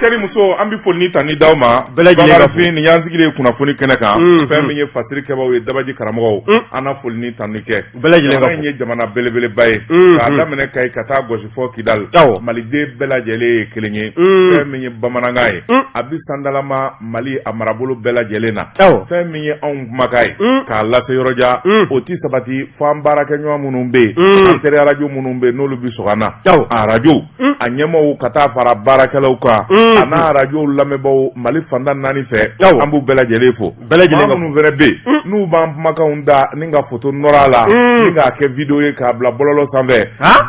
Cɛ ni muso, an bɛ foli ni tanu d'aw ma. Bɛɛ lajɛlen ka fo. Bakarijan, nin y'an sigilen ye kunnafoni kɛnɛ kan. Fɛn min ye fasiri kɛbaaw ye, dabaji karamɔgɔw, an na foli ni tanu kɛ. Bɛɛ lajɛlen ka Jamana in fo. ye jamana belebeleba ye, k'a daminɛ Kayi ka taa gosi fɔ Kidali. Maliden bɛɛ lajɛlen ye kelen ye. Fɛn min ye bamanankan ye, a bɛ sandalama Mali a marabolo bɛɛ lajɛlen na. Fɛn min ye anw kumakan ye k'a lase yɔrɔjan, o tɛ sabati fo an baarakɛɲɔgɔn minnu bɛ yen, an teri arajo minnu bɛ yen, n'olu bɛ sɔgɔ an na. Arajo a ɲɛmaaw ka taa fara baarakɛlaw kan, a n'a arajo lamɛnbaaw Mali fan tan ni naani fɛ, an b'u bɛɛ lajɛlen fo. Bɛɛ lajɛlen ka minnu fana bɛ yen, n'u b'an kumakanw da ni ka foto nɔrɔ a la, ni k'a kɛ video ye k'a bila bɔlɔlɔ sanfɛ,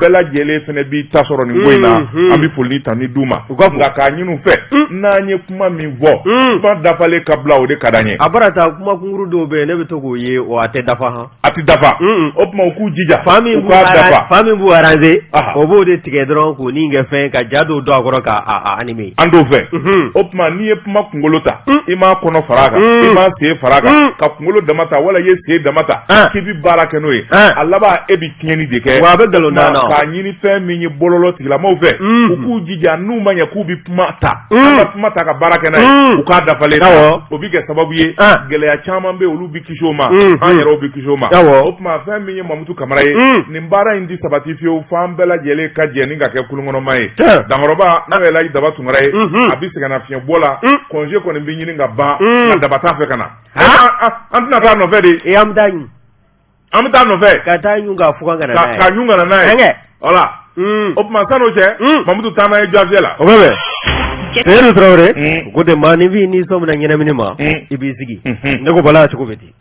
bɛɛ lajɛlen fana b'i ta sɔrɔ nin ko in na. An bɛ foli ni tanu d'u ma. Nka k'a ɲini u fɛ, n'an ye kuma min fɔ, kuma dafalen ka bila, o de ka d'an ye. A bara taa kuma kunkuru dɔw bɛ yen, ne bɛ to k'o ye, o a tɛ dafa han. A tɛ dafa. O tuma u k'u jija Fa min u k'a dafa. Fa min b'u arranger, Aha. o b'o de tigɛ dɔrɔn k'o ni kɛ fɛn ka ja dɔw don a kɔrɔ k'a a animer. An t'o fɛ. O tuma n'i ye kuma kunkolo ta, i m'a kɔnɔ fara a kan, i m'a sen fara a kan, ka kunkolo dama ta wala i ye sen dama ta k'i bɛ baara kɛ n'o ye, a laban e bɛ tiɲɛni de kɛ. Wa a bɛ nkalon da na. K'a ɲini fɛn min ye bɔlɔlɔ tigilamaw fɛ, u k'u jija, n'u ma ɲɛ k'u bɛ kuma ta, an ka kuma ta ka baara kɛ n'a ye, u k'a dafalen ta. O bɛ kɛ sababu ye, gɛlɛya caman bɛ yen, olu bɛ kisi o ma, an yɛrɛw bɛ kisi o ma. O tuma fɛn min ye Mamutu Kamara ye, nin baara in tɛ sabati fiyewu f'an bɛɛ lajɛlen ka jɛ ni ka kɛ kulunkɔnɔma ye. Dankɔrɔba, n'o ye Laji Daba Tunkara ye, a bɛ sɛgɛnnafiɲɛbɔ la, congé kɔni bɛ ɲini ka ban, nka daba t'a fɛ ka na. An tɛna taa nɔfɛ de. Ee, an bɛ taa ɲun. An bɛ taa nɔfɛ. Ka taa ɲun ka fugan ka na n'a ye. Ka ɲun ka na n'a ye. Voilà. O tuma san'o cɛ, Mamutu, taa n'a ye Jafiyɛ la. O bɛ bɛn. Seyidu Tarawele, ko de maaninfin, n'i sɔmina ɲɛnamini ma, i b'i sigi. Ne ko Bala, cogo bɛ di?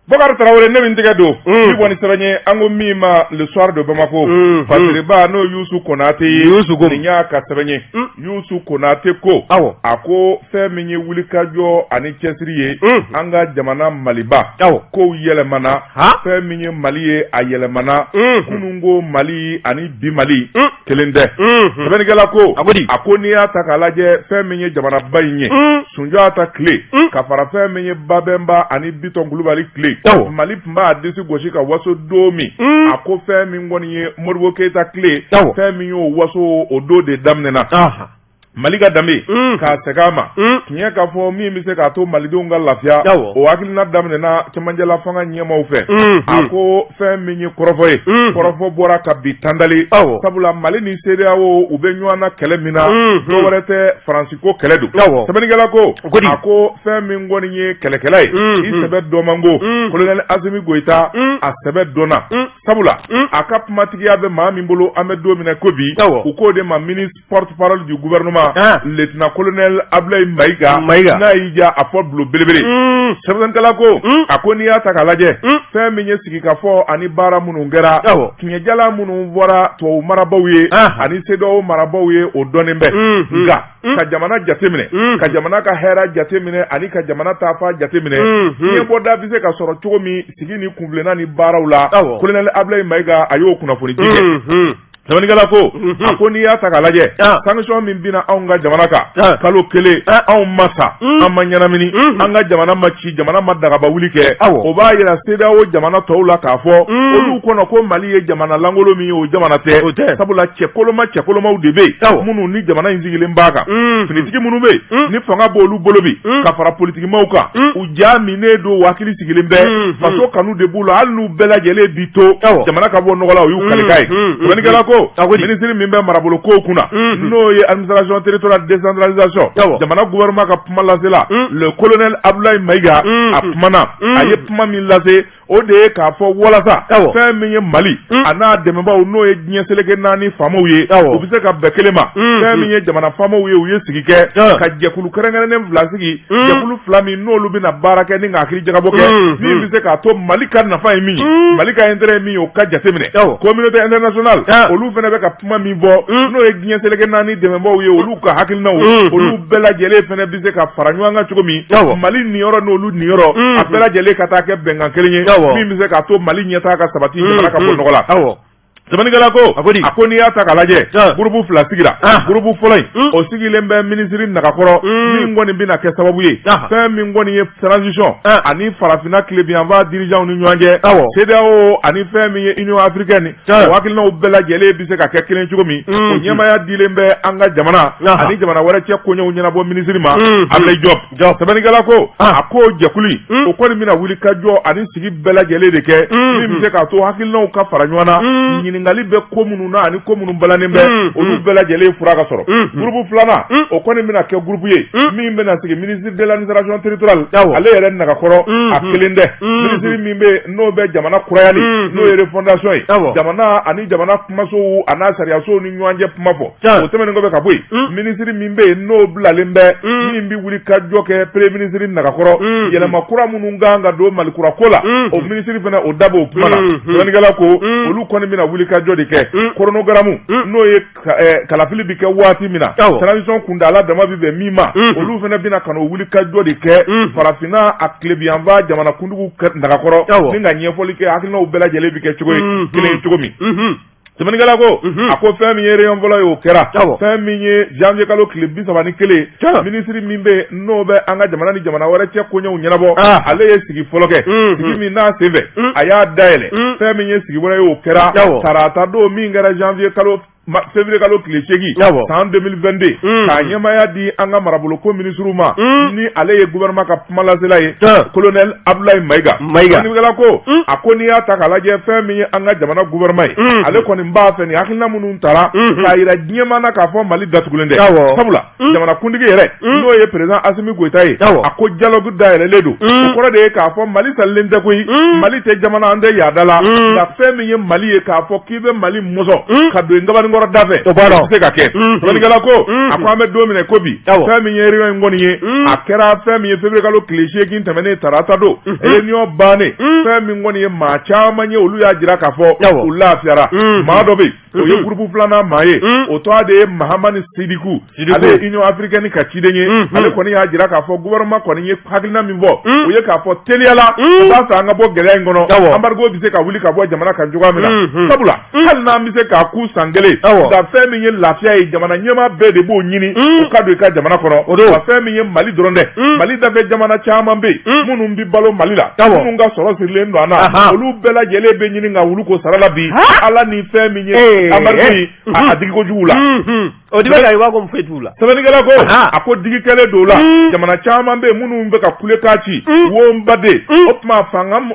Bɔkari Tarawele, ne bɛ n tɛgɛ don bi bɔ ni sɛbɛn ye, an ko min ma Le Soir de Bamako. Fasiriba, n'o Yusu Konate ye. Yusu ko. Nin y'a ka sɛbɛn ye. Yusu Konate ko. A ko fɛn min ye wulikajɔ ani cɛsiri ye, an ka jamana Maliba. Kow yɛlɛmana. Fɛn min ye Mali ye, a yɛlɛmana. Kununko Mali ani bi Mali kelen tɛ. Sɛbɛnnikɛla ko. A ko n'i y'a ta k'a lajɛ, fɛn min ye jamanaba in ye, Sunjata tile ka fara fɛn min ye Babɛnba ani Bitɔn Kulubali tile, Mali tun b'a disi gosi ka waso don min, a ko fɛn min kɔni ye Modibo Keyita tile, fɛn min y'o waso, o don de daminɛna. Mali ka danbe k'a segin a ma, tiɲɛ ka fɔ, min bɛ se k'a to malidenw ka lafiya, o hakilina daminɛna cɛmancɛla fanga ɲɛmaaw fɛ. A ko fɛn min ye kɔrɔfɔ ye, kɔrɔfɔ bɔra ka bi tandali, sabula Mali ni CEDEAO, u bɛ ɲɔgɔn na kɛlɛ min na, dɔwɛrɛ tɛ, Faransi ko kɛlɛ don. Sɛbɛnnikɛla ko, a ko fɛn min kɔni ye kɛlɛkɛla ye, i sɛbɛ dɔn man go, colonel Asimi Goyita, a sɛbɛ dɔnna, sabula a ka kumatigiya bɛ maa min bolo an bɛ don min na ko bi, u k'o de ma ministre porte-parole du gouvernement, lieutenant colonel Abdoulaye Maïga, n'a y'i diya a fɔ bulon belebele. Sɛbɛnnikɛla ko, a ko n'i y'a ta k'a lajɛ, fɛn min ye sigikafɔ ani baara minnu kɛra, tiɲɛjala minnu fɔra tubabu marabaaw ye ani CEDEAO marabaaw ye, o dɔnnen bɛ. Nka ka jamana jateminɛ, ka jamana ka hɛrɛ jateminɛ ani ka jamana taafa jateminɛ, fiɲɛbɔda bɛ se ka sɔrɔ cogo min sigi ni kunfilenna ni baaraw la, colonel Abdoulaye Maïga, a y'o kunnafoni di kɛ. Sɛbɛnnikɛla ko, a ko n'i y'a ta k'a lajɛ, sanction min binna anw ka jamana kan kalo kelen, anw ma sa, an ma ɲɛnamini, an ka jamana ma ci, jamana ma dagaba wuli kɛ, o b'a yira CEDEAO jamana tɔw la k'a fɔ olu kɔnɔ ko Mali ye jamana lankolon min ye, o jamana tɛ, sabula cɛkoloma cɛkolomaw de bɛ yen minnu ni jamana in sigilen b'a kan, finitigi minnu bɛ yen ni fanga b'olu bolo bi ka fara politikimaw kan, u ja minnen don, hakili sigilen bɛ, faso kanu de b'u la, hali n'u bɛɛ lajɛlen bi to jamana ka bɔ nɔgɔ la, o y'u kalikan ye. Sɛbɛnnikɛla ko, minisiri min bɛ marabolo kow kunna, n'o ye administration territoriale décentralisation, jamana gouvernement ka kuma lasela, le colonel Abdoulaye Maïga, a kumana. A ye kuma min lase, o de ye k'a fɔ walasa fɛn min ye Mali a n'a dɛmɛbaaw, n'o ye diɲɛ seleke naani faamaw ye, u bɛ se ka bɛn kelen ma. Fɛn min ye jamana faamaw ye, u ye sigi kɛ ka jɛkulu kɛrɛnkɛrɛnnen fila sigi, jɛkulu fila min n'olu bɛna baara kɛ ni ka hakili jagabɔ kɛ, min bɛ se k'a to Mali ka nafa ye min ye, Mali ka intérêt ye min ye, o ka jateminɛ. Communauté internationale, olu fana bɛ ka kuma min fɔ, n'o ye diɲɛ seleke naani dɛmɛbaaw ye, olu ka hakilinaw, olu bɛɛ lajɛlen fana bɛ se ka fara ɲɔgɔn kan cogo min, Mali niyɔrɔ n'olu niyɔrɔ, a bɛɛ lajɛlen ka taa kɛ bɛnkan kelen ye, min bɛ se k'a to Mali ɲɛtaa ka sabati, jamana ka bɔ nɔgɔ la. Sɛbɛnnikɛla ko a ko di a ko n'i y'a ta k'a lajɛ gurupu fila sigira gurupu fɔlɔ in o sigilen bɛ minisiri nagakɔrɔ min kɔni bɛna kɛ sababu ye fɛn min kɔni ye transition ani farafinna tilebinyanfan dirigeants ni ɲɔgɔn cɛ CEDEAO ani fɛn min ye Union africaine o hakilinaw bɛɛ lajɛlen bɛ se ka kɛ kelen cogo min o ɲɛmaaya dilen bɛ an ka jamana ani jamana wɛrɛ cɛ koɲɛw ɲɛnabɔ minisiri ma Ablaye Diop Sɛbɛnnikɛla ko a ko jɛkulu o kɔni bɛna wuli ka jɔ ani sigi bɛɛ lajɛlen de kɛ min bɛ se k'a to hakilinaw ka fara ɲɔgɔn na ɲininkali bɛ ko minnu na ani ko minnu balannen bɛ olu bɛɛ lajɛlen fura ka sɔrɔ gurupu filanan o kɔni bɛna kɛ gurupu ye min bɛna sigi ministre de l'administration territoriale ale yɛrɛ nagakɔrɔ a kelen tɛ minisiri min bɛ n'o bɛ jamana kurayali n'o ye refondation ye jamana ani jamana kumasow a n'a sariyasow ni ɲɔgɔn cɛ kuma fɔ o tɛmɛnen kɔfɛ ka bɔ yen minisiri min bɛ yen n'o bilalen bɛ min bɛ wuli ka jɔ kɛ premier ministre nagakɔrɔ yɛlɛma kura minnu kan ka don Mali kura ko la o minisiri fana o da b'o kuma na sɛbɛnnikɛla ko olu kɔni bɛna wuli ka jɔ de kɛ chronogramme n'o ye kalafili bɛ kɛ waati min na transition kuntaala dama bɛ bɛn min ma olu fana bɛna ka n'o wuli ka jɔ de kɛ farafinna a tilebinyanfan jamanakuntigiw nagakɔrɔ ni ka ɲɛfɔli kɛ hakilinaw bɛɛ lajɛlen bɛ kɛ cogo ye kelen ye cogo min sɛbɛnnikɛla ko a ko fɛn min ye réunion fɔlɔ ye o kɛra fɛn min ye janvier kalo tile 31 minisiri min bɛ n'o bɛ an ka jamana ni jamana wɛrɛ cɛ koɲɛw ɲɛnabɔ ale ye sigi fɔlɔ kɛ sigi min n'a senfɛ a y'a dayɛlɛ fɛn min ye sigi wɛrɛ ye o kɛra tarata don min kɛra janvier kalo février kalo tile 8 san 2022 k'a ɲɛmaaya di an ka marabolo ko minisiriw ma ni ale ye gouvernement ka kumalasela ye colonel Abdoulaye Mayiga sɛbɛnnikɛla ko a ko n'i y'a ta k'a lajɛ fɛn min ye an ka jamana gouvernement ye ale kɔni b'a fɛ nin hakilina minnu tara k'a jira diɲɛmaa na k'a fɔ Mali datugulen tɛ sabula jamanakuntigi yɛrɛ n'o ye président Asimi Goyita ye a ko dialogue dayɛlɛlen don o kɔrɔ de ye k'a fɔ Mali salilen tɛ koyi Mali tɛ jamana an tɛ yaada la nka fɛn min ye Mali ye k'a fɔ k'i bɛ Mali mɔsɔn ka don i nkabaninkɔrɔ da fɛ o tɛ se ka kɛ sɛbɛnnikɛla ko a ko an bɛ don min na ko bi fɛn min ye réunion in kɔni ye a kɛra fɛn min ye février kalo tile 8 tɛmɛnen tarata don réunion bannen fɛn min kɔni ye maa caman ye olu y'a jira k'a fɔ u lafiyara maa dɔ bɛ yen o ye groupe filanan maa ye o tɔgɔ de ye Mahamani Sidiku ale ye Union africaine ka ciden ye ale kɔni y'a jira k'a fɔ gouvernement kɔni ye hakilina min fɔ o ye k'a fɔ teliya la u b'a fɛ an ka bɔ gɛlɛya in kɔnɔ embargo bɛ se ka wuli ka bɔ jamana kan cogoya min na sabula hali n'an bɛ se k'a ku san kelen nka fɛn min ye lafiya ye jamana ɲɛmaa bɛɛ de b'o ɲini o ka don i ka jamana kɔnɔ wa fɛn min ye Mali dɔrɔn dɛ Mali dafɛ jamana caman bɛ yen minnu bɛ balo Mali la minnu ka sɔrɔ sirilen don an na olu bɛɛ lajɛlen bɛ ɲini ka wulu ko sara la bi Ala ni fɛn min ye embargo in a digi kojugu la o di bɛ ka i b'a ko foyi t'u la sɛbɛnnikɛla ko a ko digi kɛlen don la jamana caman bɛ yen minnu bɛ ka kulekan ci wo n baden o tuma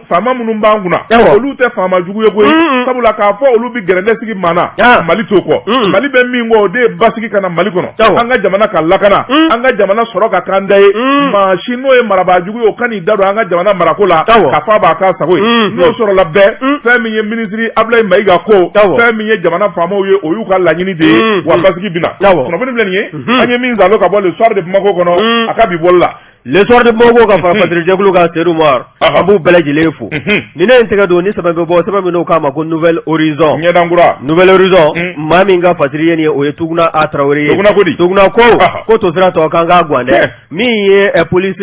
faama minnu b'an kunna olu tɛ faama jugu ye koyi sabula k'a fɔ olu bɛ gɛrɛntɛ sigi maa na Mali t'o kɔ Mali bɛ min kɔ o de ye basigi ka na Mali kɔnɔ an ka jamana ka lakana an ka jamana sɔrɔ ka k'an ta ye maa si n'o ye marabaa jugu ye o kan'i da don an ka jamana marako la k'a fɔ a b'a k'a sago ye n'o sɔrɔla bɛɛ fɛn min ye minisiri Abulayi Mayiga ko fɛn min ye jamana faamaw ye o y'u ka laɲini de ye wa basigi bɛ na kunnafoni filɛ nin ye an ye min zalo ka bɔ Le Soir de Bamako kɔnɔ a ka bi bɔli la Le Soir de Bamako ka fara fatirijɛkulu kan Seydou Umar an b'u bɛɛ lajɛlen fo ni ne ye n tɛgɛ don ni sɛbɛn bɛ bɔ sɛbɛn min n'o k'a ma ko Nouvel Horizon ɲɛdankura Nouvel Horizon maa min ka fatiri ye nin ye o ye Tuguna A Tarawele ye Tuguna ko di Tuguna ko ko tosira tɔ kan k'a gan dɛ min ye police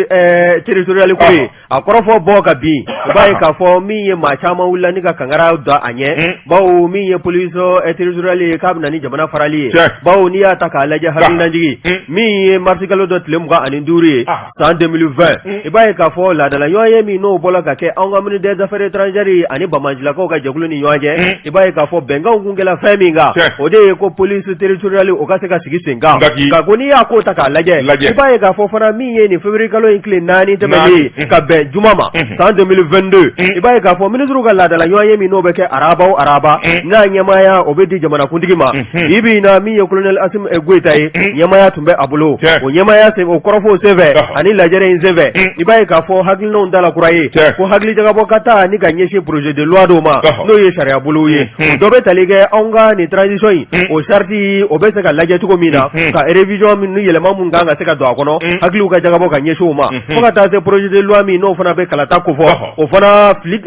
territoriale ko ye a kɔrɔfɔ bɔ ka bin i b'a ye k'a fɔ min ye maa caman wulila ni ka kangari da a ɲɛ bawo min ye police territoriale ye k'a bɛ na ni jamana farali ye bawo n'i y'a ta k'a lajɛ hakilinajigin min ye marisikalo dɔ tile 25 ye san 2020 i b'a ye k'a fɔ laadala ɲɔgɔnye min n'o bɔla ka kɛ anw ka ministre des affaires étrangères ani banbaancilakaw ka jɛkulu ni ɲɔgɔn cɛ i b'a ye k'a fɔ bɛnkanw kun kɛla fɛn min kan o de ye ko police territoriale o ka se ka sigi sen kan nka ko n'i y'a ko ta k'a lajɛ i b'a ye k'a fɔ fana min ye nin février kalo in tile 4 tɛmɛnen ka bɛn juma ma san 2022 i b'a ye k'a fɔ minisiriw ka laadala ɲɔgɔnye min n'o bɛ kɛ araba o araba n'a ɲɛmaaya o bɛ di jamanakuntigi ma bi bi in na min ye colonel Asimi Goyita ye ɲɛmaaya tun bɛ a bolo o ɲɛmaaya sen o kɔrɔfɔw senfɛ ani lajɛrɛ in senfɛ i b'a ye k'a fɔ hakilinaw dala kura ye ko hakilijagabɔ ka taa ni ka ɲɛsin projet de loi dɔw ma n'o ye sariya bolow ye o dɔ bɛ tali kɛ anw ka nin transition in o charte o bɛ se ka lajɛ cogo min na ka révision min ni yɛlɛma min kan ka se ka don a kɔnɔ hakiliw ka jagabɔ ka ɲɛsin o ma fo ka taa se projet de loi min n'o fana bɛ kalata kofɔ o fana fili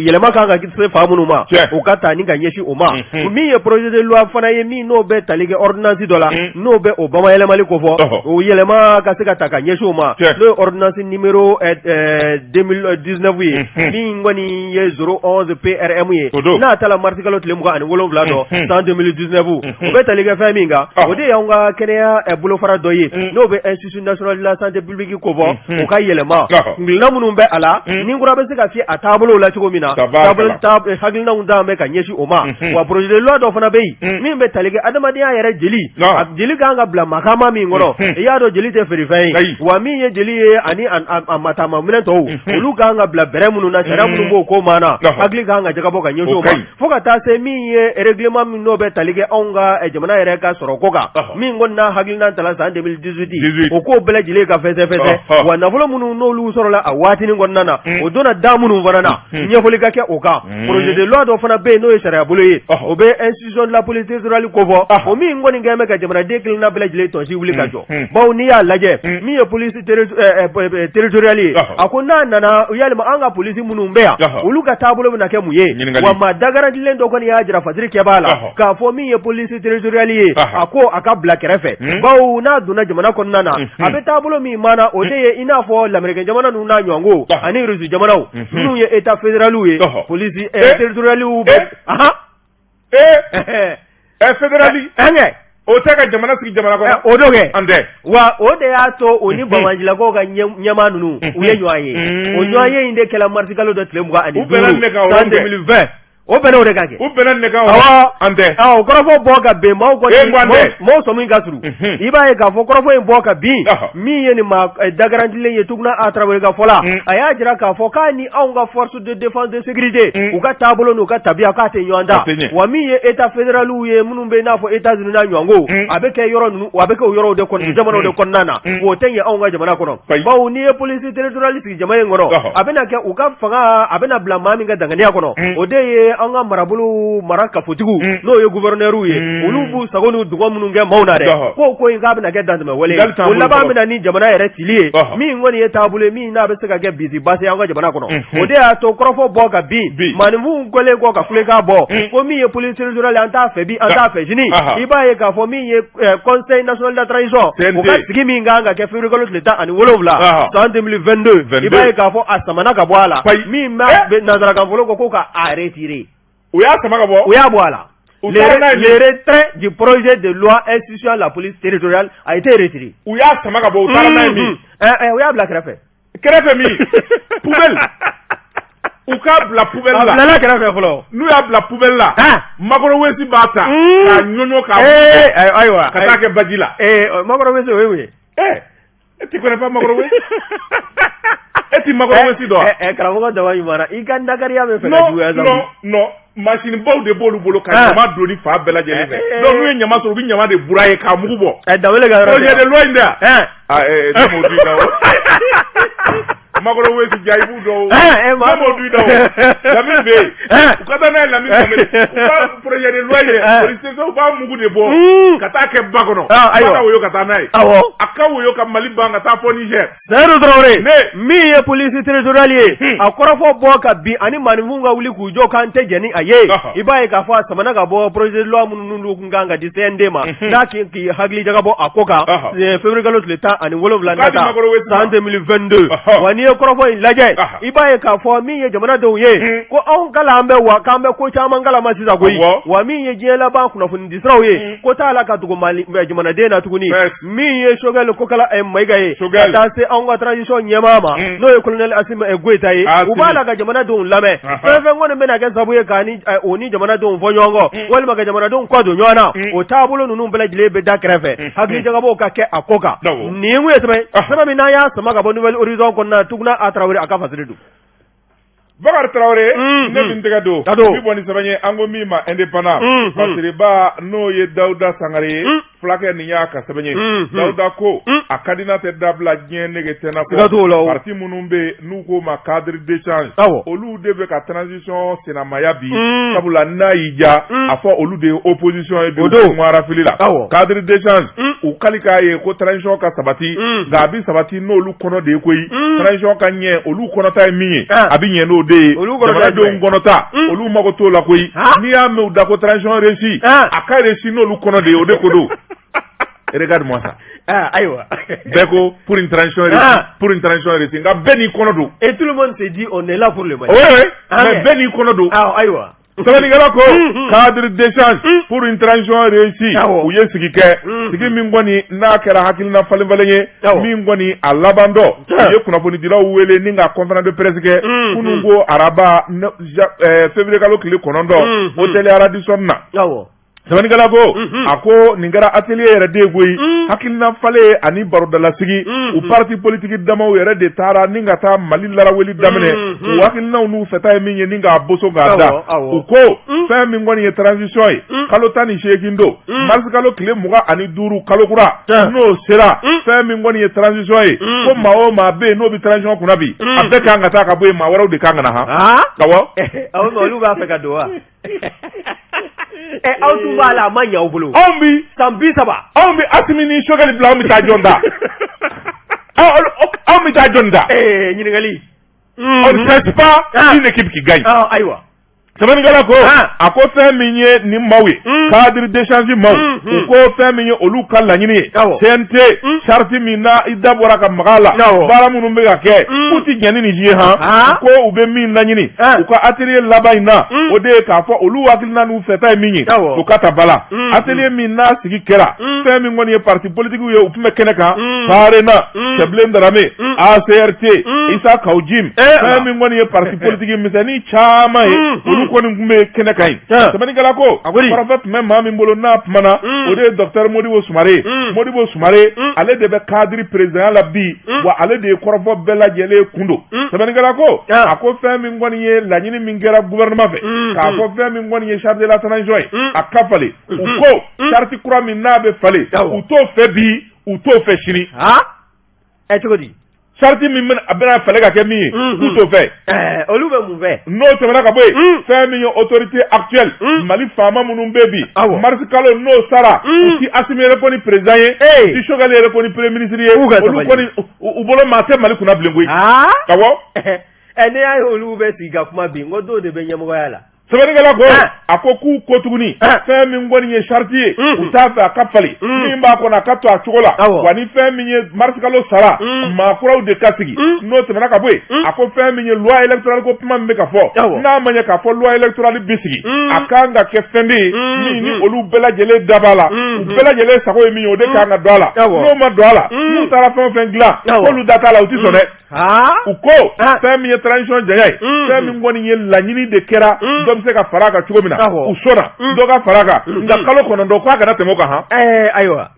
yɛlɛma kan ka se fan minnu ma o ka taa ni ka ɲɛsin o ma min ye projet de loi fana ye min n'o bɛ tali kɛ ordonnance dɔ la n'o bɛ o bamayɛlɛmali kofɔ o yɛlɛma ka se ka ta ka ɲɛsin o ma. N'o ye ordonnance numéro 2019 ye, min kɔni ye 011 PRM ye, n'a tala marisi kalo tile 27 dɔ san 2019. O bɛ tali kɛ fɛn min kan, o de y'anw ka kɛnɛya bolofara dɔ ye, n'o bɛ Institut national de la santé publique ko fɔ, o ka yɛlɛma kuntilenna minnu bɛ a la, ni kura bɛ se ka fiyɛ a taabolo la cogo min na, hakilinaw d'an bɛ ka ɲɛsin o ma. Wa projet de loi dɔ fana bɛ yen min bɛ tali kɛ adamadenya yɛrɛ jeli, a jeli kan ka bila makama min kɔnɔ. I y'a dɔn jeli tɛ feerefɛn ye. Wa min ye jeli ye ani a matama minɛn tɔw, olu kan ka bila bɛrɛ minnu na, sariya minnu b'o ko maa na, hakili kan ka jagabɔ ka ɲɛsin o ma, fo ka taa se min ye règlement min n'o bɛ tali kɛ anw ka jamana yɛrɛ ka sɔrɔ ko kan, min kɔni n'a hakilina tala san 2018, o ko bɛɛ lajɛlen ka fɛsɛfɛsɛ. Wa nafolo minnu n'olu sɔrɔla a waatinin kɔnɔna na, o donna da minnu fana na, ɲɛfɔli ka kɛ o kan. Projet de loi dɔ fana bɛ yen, n'o ye sariyabolo ye, o bɛ institution de la police territoriale ko fɔ, o min kɔni kɛlen bɛ ka jamanaden kelenna bɛɛ lajɛlen tɔnsi wuli ka jɔ, bawo n'i y'a lajɛ, min ye police territoriale ye, a ko n'a nana, yalima an ka polisi minnu bɛ yan, olu ka taabolo bɛna kɛ mun ye? Wa maa dagarantilen dɔ kɔni y'a jira fasiri kɛbaa la k'a fɔ min ye police territoriale ye, a ko a ka bila kɛrɛfɛ, bawo n'a donna jamana kɔnɔna na, a bɛ taabolo min maana, o de ye i n'a fɔ lamɛrikɛn jamana ninnu n'a ɲɔgɔnko ani Russie jamanaw minnu ye état fédéraliw ye, police territorialew bɛ Fédéral o tɛ ka jamana sigi jamana kɔnɔ. O do kɛ. An tɛ. Wa o de y'a to o ni banbaancilakaw ka ɲɛmaa ninnu, u ye ɲɔgɔn ye. O ɲɔgɔn ye in de kɛla marisi kalo dɔ tile 25 san 2020. O bɛnna o de kan kɛ. U bɛnna nin de kan. Awɔ. An tɛ. Awɔ, kɔrɔfɔ bɔ ka bin maaw kɔni, maaw sɔmi ka surun. I b'a ye k'a fɔ kɔrɔfɔ in bɔ ka bin, min ye nin maa dagarantilen ye Tuguna A Tarawele ka fɔ la, a y'a jira k'a fɔ k'a ni anw ka force de défense de sécurité, u ka taabolo n'u ka tabiya, k'a tɛ ɲɔgɔn ta. Wa min ye état fédéraliw ye minnu bɛ i n'a fɔ États-Unis n'a ɲɔgɔnko, a bɛ kɛ yɔrɔ ninnu, a bɛ kɛ o yɔrɔw de kɔnɔ, jamanaw de kɔnɔna na. O tɛ ɲɛ anw ka jamana kɔnɔ, bawo n'i ye police territoriale sigi jamana in kɔnɔ, a bɛna kɛ u ka fanga a bɛna bila maa min ka danganiya kɔnɔ, o de ye an ka marabolo mara kafotigiw, n'o ye gouverneur ye. Olu b'u sago n'u dungɔ minnu kɛ maaw na dɛ, ko in k'a bɛna kɛ dantɛmɛ wale ye, o laban bɛna ni jamana yɛrɛ cili ye, min kɔni ye taabolo ye min n'a bɛ se ka kɛ bisi basi ye an ka jamana kɔnɔ. O de y'a to kɔrɔfɔ bɔ ka bin, maaninfinw kɛlen kɔ ka kulekan bɔ ko min ye police territoriale, an t'a fɛ bi, an t'a fɛ sini. I b'a ye k'a fɔ min ye conseil national de la transition, o ka sigi min kan ka kɛ février kalo tile 17 san 2022, i b'a ye k'a fɔ a samana ka bɔ a la, min b'a nansarakan fɔlɔ ko ka a retirer. U y'a sama ka bɔ. U y'a bɔ a la. Le retrait du projet de loi instituant la police territoriale a été retiré. U y'a sama ka bɔ, u taara n'a ye min? U y'a bila kɛrɛfɛ. Kɛrɛfɛ min? Poubelle. U k'a bila poubelle la. A bilala kɛrɛfɛ fɔlɔ. N'u y'a bila poubelle la, makɔrɔwesi b'a ta k'a ɲɔɲɔ k'a ayiwa ka taa kɛ baji la. Makɔrɔwesi, o ye mun ye? E tu connais pas makɔrɔwesi? E ti makɔrɔwesi dɔn wa? Karamɔgɔ dama ɲuman, i ka nakariya bɛ fɛ ka juguya sa. Non, non, machine baw de b'olu bolo ka ɲama doni fan bɛɛ lajɛlen fɛ. Donc n'u ye ɲama sɔrɔ, u bɛ ɲama de broyer k'a mugu bɔ. Danbele ka yɔrɔ. Projet de loi in tɛ wa? Ah, ne m'o dun i da o. Makɔrɔwesi ja, i b'u dɔn o. Ne m'o dun i da o. Lamini bɛ yen. U ka taa n'a ye Lamini Danbele. U ka projet de loi in dɛ. Police u b'a mugu de bɔ. Ka taa kɛ ba kɔnɔ. Ayiwa. Ba ka woyo ka taa n'a ye. Awɔ. A ka woyo ka Mali ban ka taa fɔ Niger. Seyidu Tarawele, min ye police territoriale ye, a kɔrɔfɔ bɔ ka bin ani maaninfinw ka wuli k'u jɔ k'an tɛ jɛn ni a ye, i b'a ye k'a fɔ a samana ka bɔ projet de loi minnu n'olu tun kan ka di CND ma, n'a k'i hakili jagabɔ a ko kan février kalo tile 17 nata san 2022. Wa n'i ye kɔrɔfɔ in lajɛ, i b'a ye k'a fɔ min ye jamanadenw ye, ko anw kalan bɛ wa k'an bɛ ko caman kalama sisan koyi. Wa min ye diɲɛ laban kunnafonidisiraw ye, ko t'a la ka dogo jamanaden na tuguni. Min ye Choguel Kokala Mayiga ye, ka taa se anw ka transition ɲɛmaa ma, n'o ye colonel Assimi Goïta ye, u b'a la ka jamanadenw lamɛn. Fɛn fɛn kɔni bɛna kɛ sababu ye k'a ni o ni jamanadenw fɔ ɲɔgɔn kɔ, walima ka jamanadenw kɔ don ɲɔgɔn na, o taabolo ninnu bɛɛ lajɛlen bɛ da kɛrɛfɛ, hakilijagabɔw ka kɛ a ko kan. Nin kun ye sɛbɛn sɛbɛn min n'an y'a sama ka bɔ Nouvel Horizon kɔnɔna, Tuguna A Tarawele a ka fasiri don. Bakari Tarawele, ne bɛ n tɛgɛ don bi bɔ ni sɛbɛn ye, an ko min ma Indépendant. Fasiriba, n'o ye Dawuda Sangare ye, fulakɛ nin y'a ka sɛbɛn ye. Dawuda ko a ka di n'a tɛ dabila diɲɛ nege tɛ na fɔ parti minnu bɛ yen n'u k'o ma cadre d'échange, olu de bɛ ka transition senamaya bi, sabula n'a y'i diya a fɔ olu de ye opposition ye bi, u ŋwara fili la. Cadre d'échange, u kali k'a ye ko transition ka sabati, nka a bɛ sabati n'olu kɔnɔ de ye koyi. Transition ka ɲɛ, olu kɔnɔta ye min ye, a bɛ ɲɛ n'o de ye. Jamanadenw kɔnɔta, olu mago t'o la koyi. N'i y'a mɛn u da ko transition réussie, a ka réussi n'olu kɔnɔ de ye, o de ko don. Regarde-moi ça. Ah, ayiwa. Bɛɛ ko pour une transition réussie, pour une transition réussie, nka bɛɛ n'i kɔnɔ don. Et tout le monde se dit on est là pour le Mali. Oui, oui, mais bɛɛ n'i kɔnɔ don. Ah, ayiwa. Sɛbɛnnikɛla ko cadre d'échange pour une transition réussie, u ye sigi kɛ, sigi min kɔni n'a kɛra hakilina falen falen ye, min kɔni a laban dɔ, u ye kunnafonidilaw wele ni ka conférence de presse kɛ kunun ko araba février kalo tile 9, hôtel Radisson na. Sɛbɛnnikɛla ko a ko nin kɛra atelier yɛrɛ de ye koyi, hakilina falen ani barodalasigi. U parti politique damaw yɛrɛ de taara ni ka taa Mali laraweli daminɛ, u hakilinaw n'u fɛta ye min ye ni k'a boso k'a da. U ko fɛn min kɔni ye transition ye, kalo 18 don, mars kalo tile 25, kalo kura n'o sera, fɛn min kɔni ye transition ye, ko maa o maa bɛ yen n'o bɛ transition kunna bi, a bɛɛ kan ka taa ka bɔ yen, maa wɛrɛw de kan ka na han. Awɔ. Olu b'a fɛ ka don wa? Aw dun b'a la, a ma ɲɛ aw bolo. Anw bi san 30. Anw bɛ Asimi ni Choguel bila, anw bɛ taa jɔn ta? Anw bɛ taa jɔn ta? Ɲininkali. On ne cherche pas une équipe qui gagne. Ayiwa. Sɛbɛnnikɛla ko a ko fɛn min ye nin maaw ye, cadre d'échange maaw, u ko fɛn min ye olu ka laɲini ye, CNT charte min n'a i da bɔra ka maga a la, baara minnu bɛ ka kɛ, k'u ti jɛn ni nin si ye han. Ko u bɛ min laɲini u ka atelier laban in na, o de ye k'a fɔ olu hakilina n'u fɛta ye min ye, u ka ta ba la. Atelier min n'a sigi kɛra, fɛn min kɔni ye parti politique ye, u tun bɛ kɛnɛ kan: PARENA, Cɛbilen Darame, ACRT, Isa Kaw Jim, fɛn min kɔni ye parti politique misɛnnin caman ye, olu kɔni tun bɛ kɛnɛ kan yen. Sɛbɛnnikɛla ko kɔrɔfɔ tun bɛ maa min bolo n'a kumana, o de ye docteur Modibo Sumare ye. Modibo Sumare, ale de bɛ cadre présidentya la bi, wa ale de ye kɔrɔfɔ bɛɛ lajɛlen kun don. Sɛbɛnnikɛla ko a ko fɛn min kɔni ye laɲini min kɛra gouvernement fɛ, k'a fɔ fɛn min kɔni ye charte de la transition ye, a ka falen. U ko charte kura min n'a bɛ falen, u t'o fɛ bi, u t'o fɛ sini. Ɛ, cogo di? Charte min a bɛna falen ka kɛ min ye, k'u t'o fɛ. Olu bɛ mun fɛ? N'o tɛmɛna ka bɔ yen, fɛn min ye autorité actuelle, Mali faama minnu bɛ bi, mars kalo n'o sara, u ti Asimi yɛrɛ kɔni président ye, u ti Choguel yɛrɛ kɔni premier ministre ye. Olu kɔni, u bolo maa tɛ Mali kunna bilen koyi. Awɔ. Ɛ, ne y'a ye olu bɛ sigi ka kuma bi, n ko dɔw de bɛ ɲɛmɔgɔya la. Sɛbɛnnikɛla ko a ko k'u ko tuguni, fɛn min kɔni ye charte ye, u t'a fɛ a ka falen, min b'a kɔnɔ a ka to a cogo la, wa ni fɛn min ye mars kalo sara, maa kuraw de ka sigi. N'o tɛmɛna ka bɔ yen, a ko fɛn min ye loi électorale ko kuma min bɛ ka fɔ, n'a ma ɲɛ k'a fɔ loi électorale bɛ sigi, a kan ka kɛ fɛn de ye min ni olu bɛɛ lajɛlen da b'a la, u bɛɛ lajɛlen sago ye min ye, o de kan ka don a la. N'o ma don a la, n'u taara fɛn o fɛn dilan, k'olu da t'a la, u ti sɔn dɛ. U ko fɛn min ye transition janya ye, fɛn min kɔni ye laɲini de kɛra, dɔ bɛ se ka fara a kan cogo min na, u sɔnna dɔ ka fara a kan, nka kalo 9 k'a kana tɛmɛ o kan han. Ayiwa.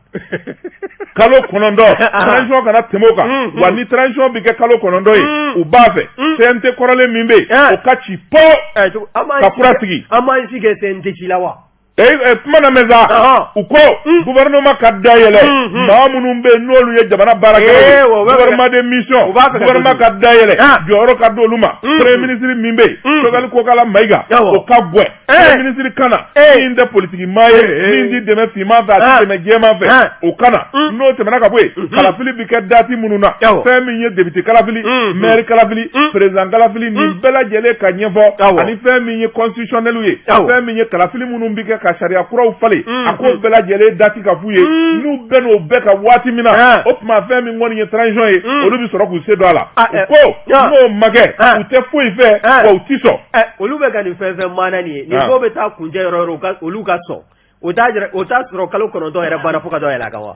Kalo 9, transition kana tɛmɛ o kan. Wa ni transition bɛ kɛ kalo 9 ye, u b'a fɛ CNT kɔrɔlen min bɛ yen, o ka ci po ka kura sigi. An b'an si kɛ CNT ci la wa? Kuma na mɛn sa, u ko gouvernement ka dayɛlɛ, maa minnu bɛ yen n'olu ye jamana baarakɛlaw ye, gouvernement de mission, gouvernement ka dayɛlɛ, jɔyɔrɔ ka d'olu ma. Premier ministre min bɛ yen, Choguel Kokala Maïga, o ka gwɛ. Premier ministre kana min tɛ politique maa ye, min ti dɛmɛ finman fɛ, a ti dɛmɛ jɛman fɛ, o kana. N'o tɛmɛna ka bɔ yen, kalafili bɛ kɛ date minnu na, fɛn min ye député kalafili, maire kalafili, président kalafili, nin bɛɛ lajɛlen ka ɲɛfɔ, ani fɛn min ye constitutionnel ye, fɛn min ye kalafili minnu bɛ kɛ ka sariya kuraw falen, a k'o bɛɛ lajɛlen date ka f'u ye. N'u bɛɛ n'o bɛɛ ka waati min na, o tuma fɛn min kɔni ye transition ye, olu bɛ sɔrɔ k'u se don a la. U ko n'o ma kɛ, u tɛ foyi fɛ, wa u ti sɔn. Olu bɛ ka nin fɛn fɛn maana nin ye, nin ko bɛ taa kuncɛ yɔrɔ yɔrɔ, olu ka sɔn, o t'a jira o t'a sɔrɔ kalo 9 yɛrɛ banna fo ka dɔ yɛlɛ a kan wa?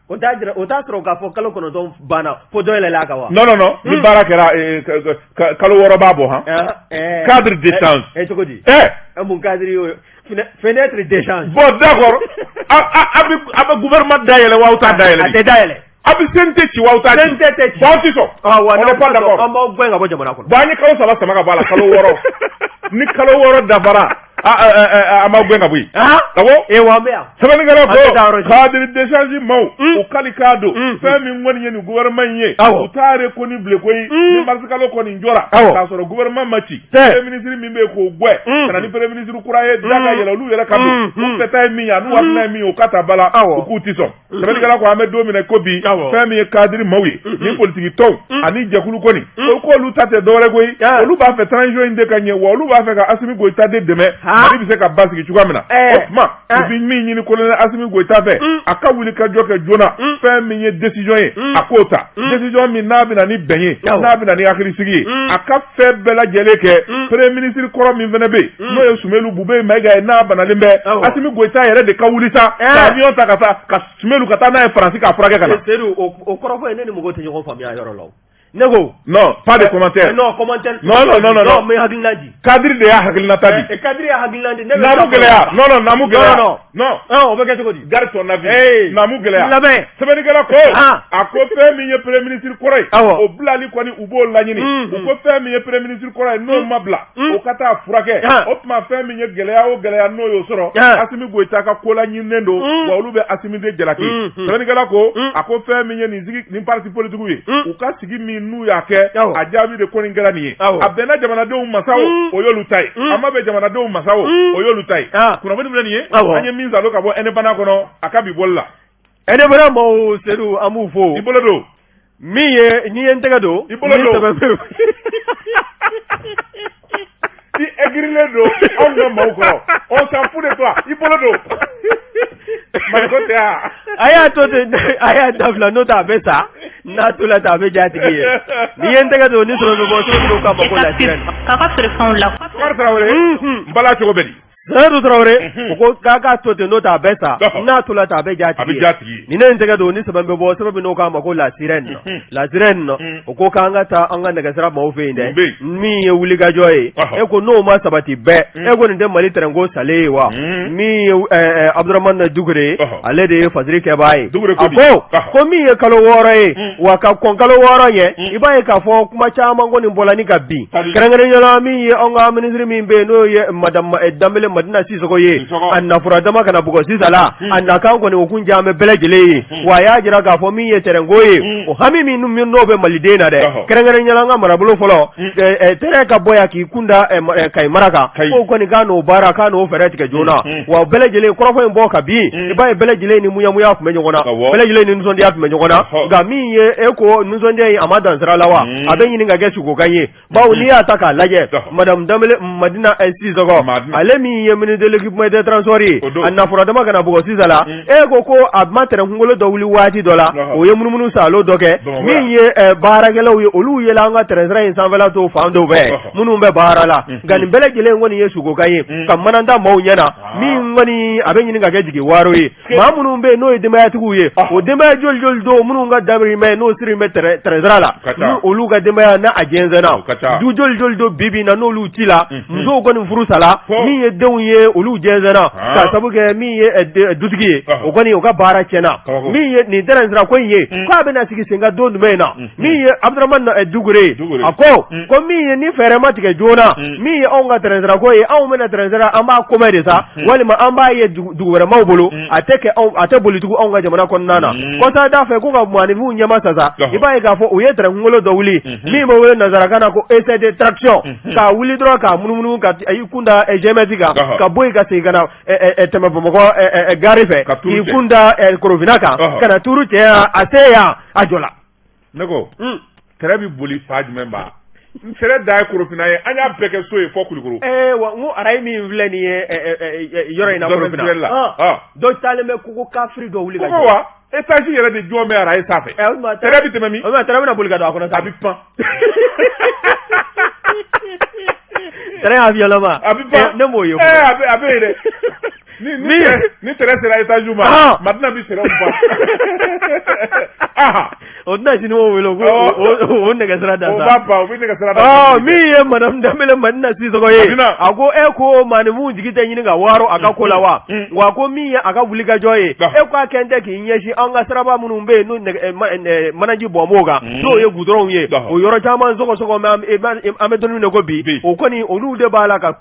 O t'a jira o t'a sɔrɔ k'a fɔ kalo 9 banna fo dɔ yɛlɛla a kan wa? Non, non, non, ni baara kɛra, kalo 6 b'a bɔ han. Cadre d'échange. Cogo di? Mun cadre y'o ye? Fenêtre d'échange. Bon, d'accord, a bɛ gouvernement dayɛlɛ wa aw t'a dayɛlɛ? A tɛ dayɛlɛ. A bɛ CNT ci wa aw t'a ci? CNT tɛ ci. Bon, an ti sɔn. On n'est pas d'accord. An b'aw gɛn ka bɔ jamana kɔnɔ. Bon, an ye kalo 3 sama ka bɔ a la, kalo 6. Ni kalo 6 dafara, an b'aw gɛn ka bɔ yen. Awɔ. Ee, wa an bɛ yan. Sɛbɛnnikɛla ko cadre d'échange maaw, u kali k'a don fɛn min kɔni ye nin gouvernement in ye, u t'a reconnu bilen koyi. Ni mars kalo kɔni jɔra k'a sɔrɔ gouvernement ma ci, premier ministre min bɛ yen k'o gɛn ka na ni premier ministre kura ye, da ka yɛlɛ, olu yɛrɛ ka don, u fɛta ye min ye, a n'u hakilina ye min ye, o ka ta ba la, u k'u ti sɔn. Sɛbɛnnikɛla ko an bɛ don min na ko bi, fɛn min ye cadre maaw ye, ni politiki tɔnw ani jɛkulu kɔni, o k'olu ta tɛ dɔwɛrɛ koyi, olu b'a fɛ transition in de ka ɲɛ, wa olu b'a fɛ ka Asimi Goyita de dɛmɛ. Mali bɛ se ka basigi cogoya min na o tuma u bɛ min ɲini colonel Asimi Goyita fɛ a ka wuli ka jɔ kɛ joona fɛn min ye décision ye a k'o ta décision min n'a bɛ na ni bɛn ye n'a bɛ na ni hakilisigi ye a ka fɛn bɛɛ lajɛlen kɛ premier ministre kɔrɔ min fana bɛ yen n'o ye Sumelu Bubɛyi Mayiga ye n'a banalen bɛ Asimi Goyita yɛrɛ de ka wuli sa ka avion ta ka taa ka Sumelu ka taa n'a ye Faransi k'a furakɛ ka na. Sedu o kɔrɔfɔ in ne ni mɔgɔw tɛ ɲɔgɔn faamuya yɔrɔ la o. Ne ko. Non, pas de commentaire. Non, commentaire. Non, non, non, non. Non, n bɛ hakilina di. Cadre de y'a hakilinata di. Cadre y'a hakilina di. Ne bɛ Naamu gɛlɛya. Non, non, naamu gɛlɛya. Non, non. Non. O bɛ kɛ cogo di? Garde ton avis. Naamu gɛlɛya. Labɛn. Sɛbɛnnikɛla ko. A ko fɛn min ye premier ministre kɔrɔ ye. Awɔ. O bilali kɔni u b'o laɲini. U ko fɛn min ye premier ministre kɔrɔ ye n'o ma bila. O ka taa furakɛ. O tuma fɛn min ye gɛlɛya o gɛlɛya n'o y'o sɔrɔ. Asimi Goyita ka ko laɲininen don. Wa olu bɛ Asimi de jalaki. Sɛbɛnnikɛla ko. A ko fɛn min ye nin sigi nin parti politique ye. U ka sigi min n'u y'a kɛ. A jaabi de kɔni kɛra nin ye. A bɛnna jamanadenw ma sa o. O y'olu ta ye. A ma bɛn jamanadenw ma sa o. O y'olu ta ye. Kunnafoni filɛ nin ye. An ye min salo ka bɔ Indépendant kɔnɔ a ka bi bɔli la. Indépendant maaw Sedu an b'u fo. I bolo don. Min ye n'i ye n tɛgɛ don. I bolo don. I aigrilen don anw ka maaw kɔrɔ. On s'en fout de toi. I bolo don. Maliko tɛ wa? A y'a to ten a y'a dabila n'o tɛ a bɛ sa n'a tola ten a bɛ diya a tigi ye n'i ye n tɛgɛ don ni sɔrɔ bɛ bɔ so dɔw k'a ma ko la sirène. K'a ka feerefɛnw la. Bakari Tarawele. N bala cogo bɛ di? Sedu Tarawele u ko k'a k'a to ten n'o tɛ a bɛ sa n'a tola ten a bɛ diya a tigi ye ni ne ye n tɛgɛ don ni sɛbɛn bɛ bɔ sɛbɛn min n'o k'a ma ko la sirène la sirène o ko k'an ka taa an ka nɛgɛsira maaw fɛ yen dɛ min ye wulikajɔ ye e ko n'o ma sabati bɛɛ e ko nin tɛ Mali tɛrɛnko salen ye wa min ye Abudramani Dukure ye ale de ye fasiri kɛbaa ye a ko ko min ye kalo 6 ye wa ka kɔn kalo 6 ɲɛ i b'a ye k'a fɔ kuma caman kɔni bɔla ni ka bin kɛrɛnkɛrɛnnenya la min ye anw ka minisiri min bɛ yen n'o ye madame Danbele Madina Sisɔkɔ ye a nafura dama kana bugɔ sisan la a nakan kɔni o kun diyalen bɛ bɛɛ lajɛlen ye wa a y'a jira k'a fɔ min ye tɛrɛnko ye o hami min n'o bɛ maliden na dɛ kɛrɛnkɛrɛnnenya la an ka marabolo fɔlɔ tɛrɛn ka bɔ yan k'i kun da Kayi mara kan k'o kɔni k'a n'o baara k'a n'o fɛɛrɛ tigɛ joona wa bɛɛ lajɛlen kɔrɔfɔ in bɔ ka bin i b'a ye bɛɛ lajɛlen ni muyamuya tun bɛ ɲɔgɔn na bɛɛ lajɛlen ni nisɔndiya tun bɛ ɲɔgɔn na nka min ye e ko nisɔndiya in a ma dan sira la wa a bɛ ɲini ka kɛ sukokan ye bawo n'i y'a ta k'a lajɛ madame Danbele Madina Sisɔkɔ ale min ye ministre de l'équipement et des transports ye a nafura dama kana bugɔ sisan la e ko ko a ma tɛrɛn kunkolo dɔ wuli waati dɔ la o ye munumunu saalo dɔ kɛ min ye baarakɛlaw ye olu yela an ka tɛrɛn sira in sanfɛla to fan dɔw fɛ minnu bɛ baara la nka nin bɛɛ lajɛlen kɔni ye sukokan ye ka mana da maaw ɲɛ na min kɔni a bɛ ɲini ka kɛ jigi waaro ye maa minnu bɛ yen n'o ye denbayatigiw ye o denbaya joli joli don minnu ka dahirimɛ n'o sirilen bɛ tɛrɛn sira la olu ka denbaya n'a a jɛnsɛnna du joli joli don bi bi in na n'olu ci la musow kɔni furu sala min ye denw ye olu jɛnsɛnna k'a sabu kɛ min ye dutigi ye o kɔni o ka baara tiɲɛna min ye nin tɛrɛn sira ko in ye k'a bɛna sigi sen kan don jumɛn in na min ye Abudramani Dukure ye a ko ko min ye ni fɛɛrɛ ma tigɛ joona min ye anw ka tɛrɛn sira ko ye anw bɛna tɛrɛn sira an b'a komɛ de sa walima an b'a ye dugu wɛrɛmaw bolo a tɛ kɛ a tɛ boli tugun anw ka jamana kɔnɔna na kɔsa da fɛ ko ka maaninfinw ɲɛma sasa i b'a ye k'a fɔ u ye tɛrɛn kunkolo dɔ wuli min bɛ wele nansarakan na ko essai de traction k'a wuli dɔrɔn k'a munumunu ka i kun da GMS kan ka bɔ yen ka segin ka na tɛmɛ Bamakɔ gare fɛ k'i kun da Korofina kan ka na turu cɛ yan a se yan a jɔla ne ko tɛrɛn bɛ boli fan jumɛn ba tɛrɛn dan ye Korofina ye an y'a bɛɛ kɛ so ye fɔ Kulukoro wa n ko arayi min filɛ nin ye yɔrɔ in na Korofina la dɔ taalen bɛ kogo kafiri dɔ wuli ka jɔ wa étage yɛrɛ de jɔ bɛ arayi sanfɛ tɛrɛn bɛ tɛmɛ min o tɛrɛn bɛna boli ka don a kɔnɔ a bɛ pan tɛrɛn y'a fiyɛlama a bɛ pan ne m'o ye a bɛ yen dɛ ni tɛrɛn sera étage ma Madina bɛ sɛrɛw ban o tɛna siniwaw wele o nɛgɛsira da o b'a ban o bɛ nɛgɛsira da min ye madame Danbele Madina Sisɔkɔ ye a ko e ko maaninfinw jigi tɛ ɲini ka waaro a ka ko la wa wa ko min ye a ka wulikajɔ ye e ko a kɛn tɛ k'i ɲɛsin an ka siraba minnu bɛ yen n'o manaji bɔn b'o kan n'o ye gudɔrɔnw ye o yɔrɔ caman sɔgɔsɔgɔ an bɛ don min na ko bi o kɔni olu de b'a la ka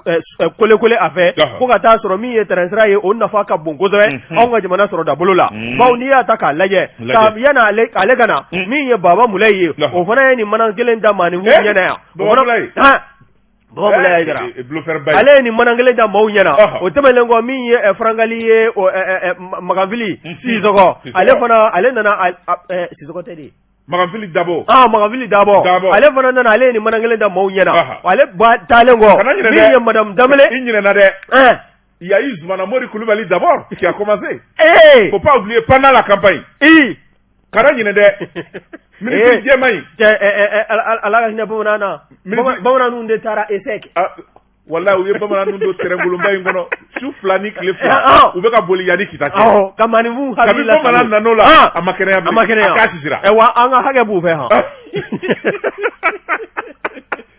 kolekole a fɛ ko ka taa sɔrɔ min ye tɛrɛn sira ye o nafa ka bon kosɛbɛ anw ka jamana sɔrɔda bolo la bawo n'i y'a ta k'a lajɛ yanni ale ka na min ye Baba Mulayi ye o fana ye nin mana kelen da maaninfinw ɲɛna yan Baba Mulayi Hayidara ale ye nin mana kelen da maaw ɲɛna o tɛmɛnen kɔ min ye Farangali ye Makanfili Sisɔkɔ ale fana ale nana Sisɔkɔ tɛ de. Makanfili Dabo. Ah, Makanfili Dabo. Dabo. Ale fana nana, ale ye nin mana kelen da maaw ɲɛna. Aha. Ale ba taalen kɔ. Kana ɲinɛ dɛ. Min ye madame Danbele. I ɲinɛna dɛ. Ɛn. Il y a eu Zoumana Mori Coulibaly d'abord qui a commencé. Ee. Faut pas oublier pendant la campagne. I. Kana ɲinɛ dɛ. Ministre jɛman in. Cɛ ɛ ɛ ɛ ala ka hinɛ bamanan na. Bamanan ninnu de taara ESEC. Ah, walayi u ye bamanan ninnu don terɛngolonba in kɔnɔ su 2 ni tile 2 u bɛ ka boli yanni Kita cɛ. Awɔ, ka maaninfinw hakili la. Kabi bamanan nan'o la a ma kɛnɛya bilen. A ma kɛnɛya. A k'a sisira. Ɛ wa an ka hakɛ b'u fɛ han.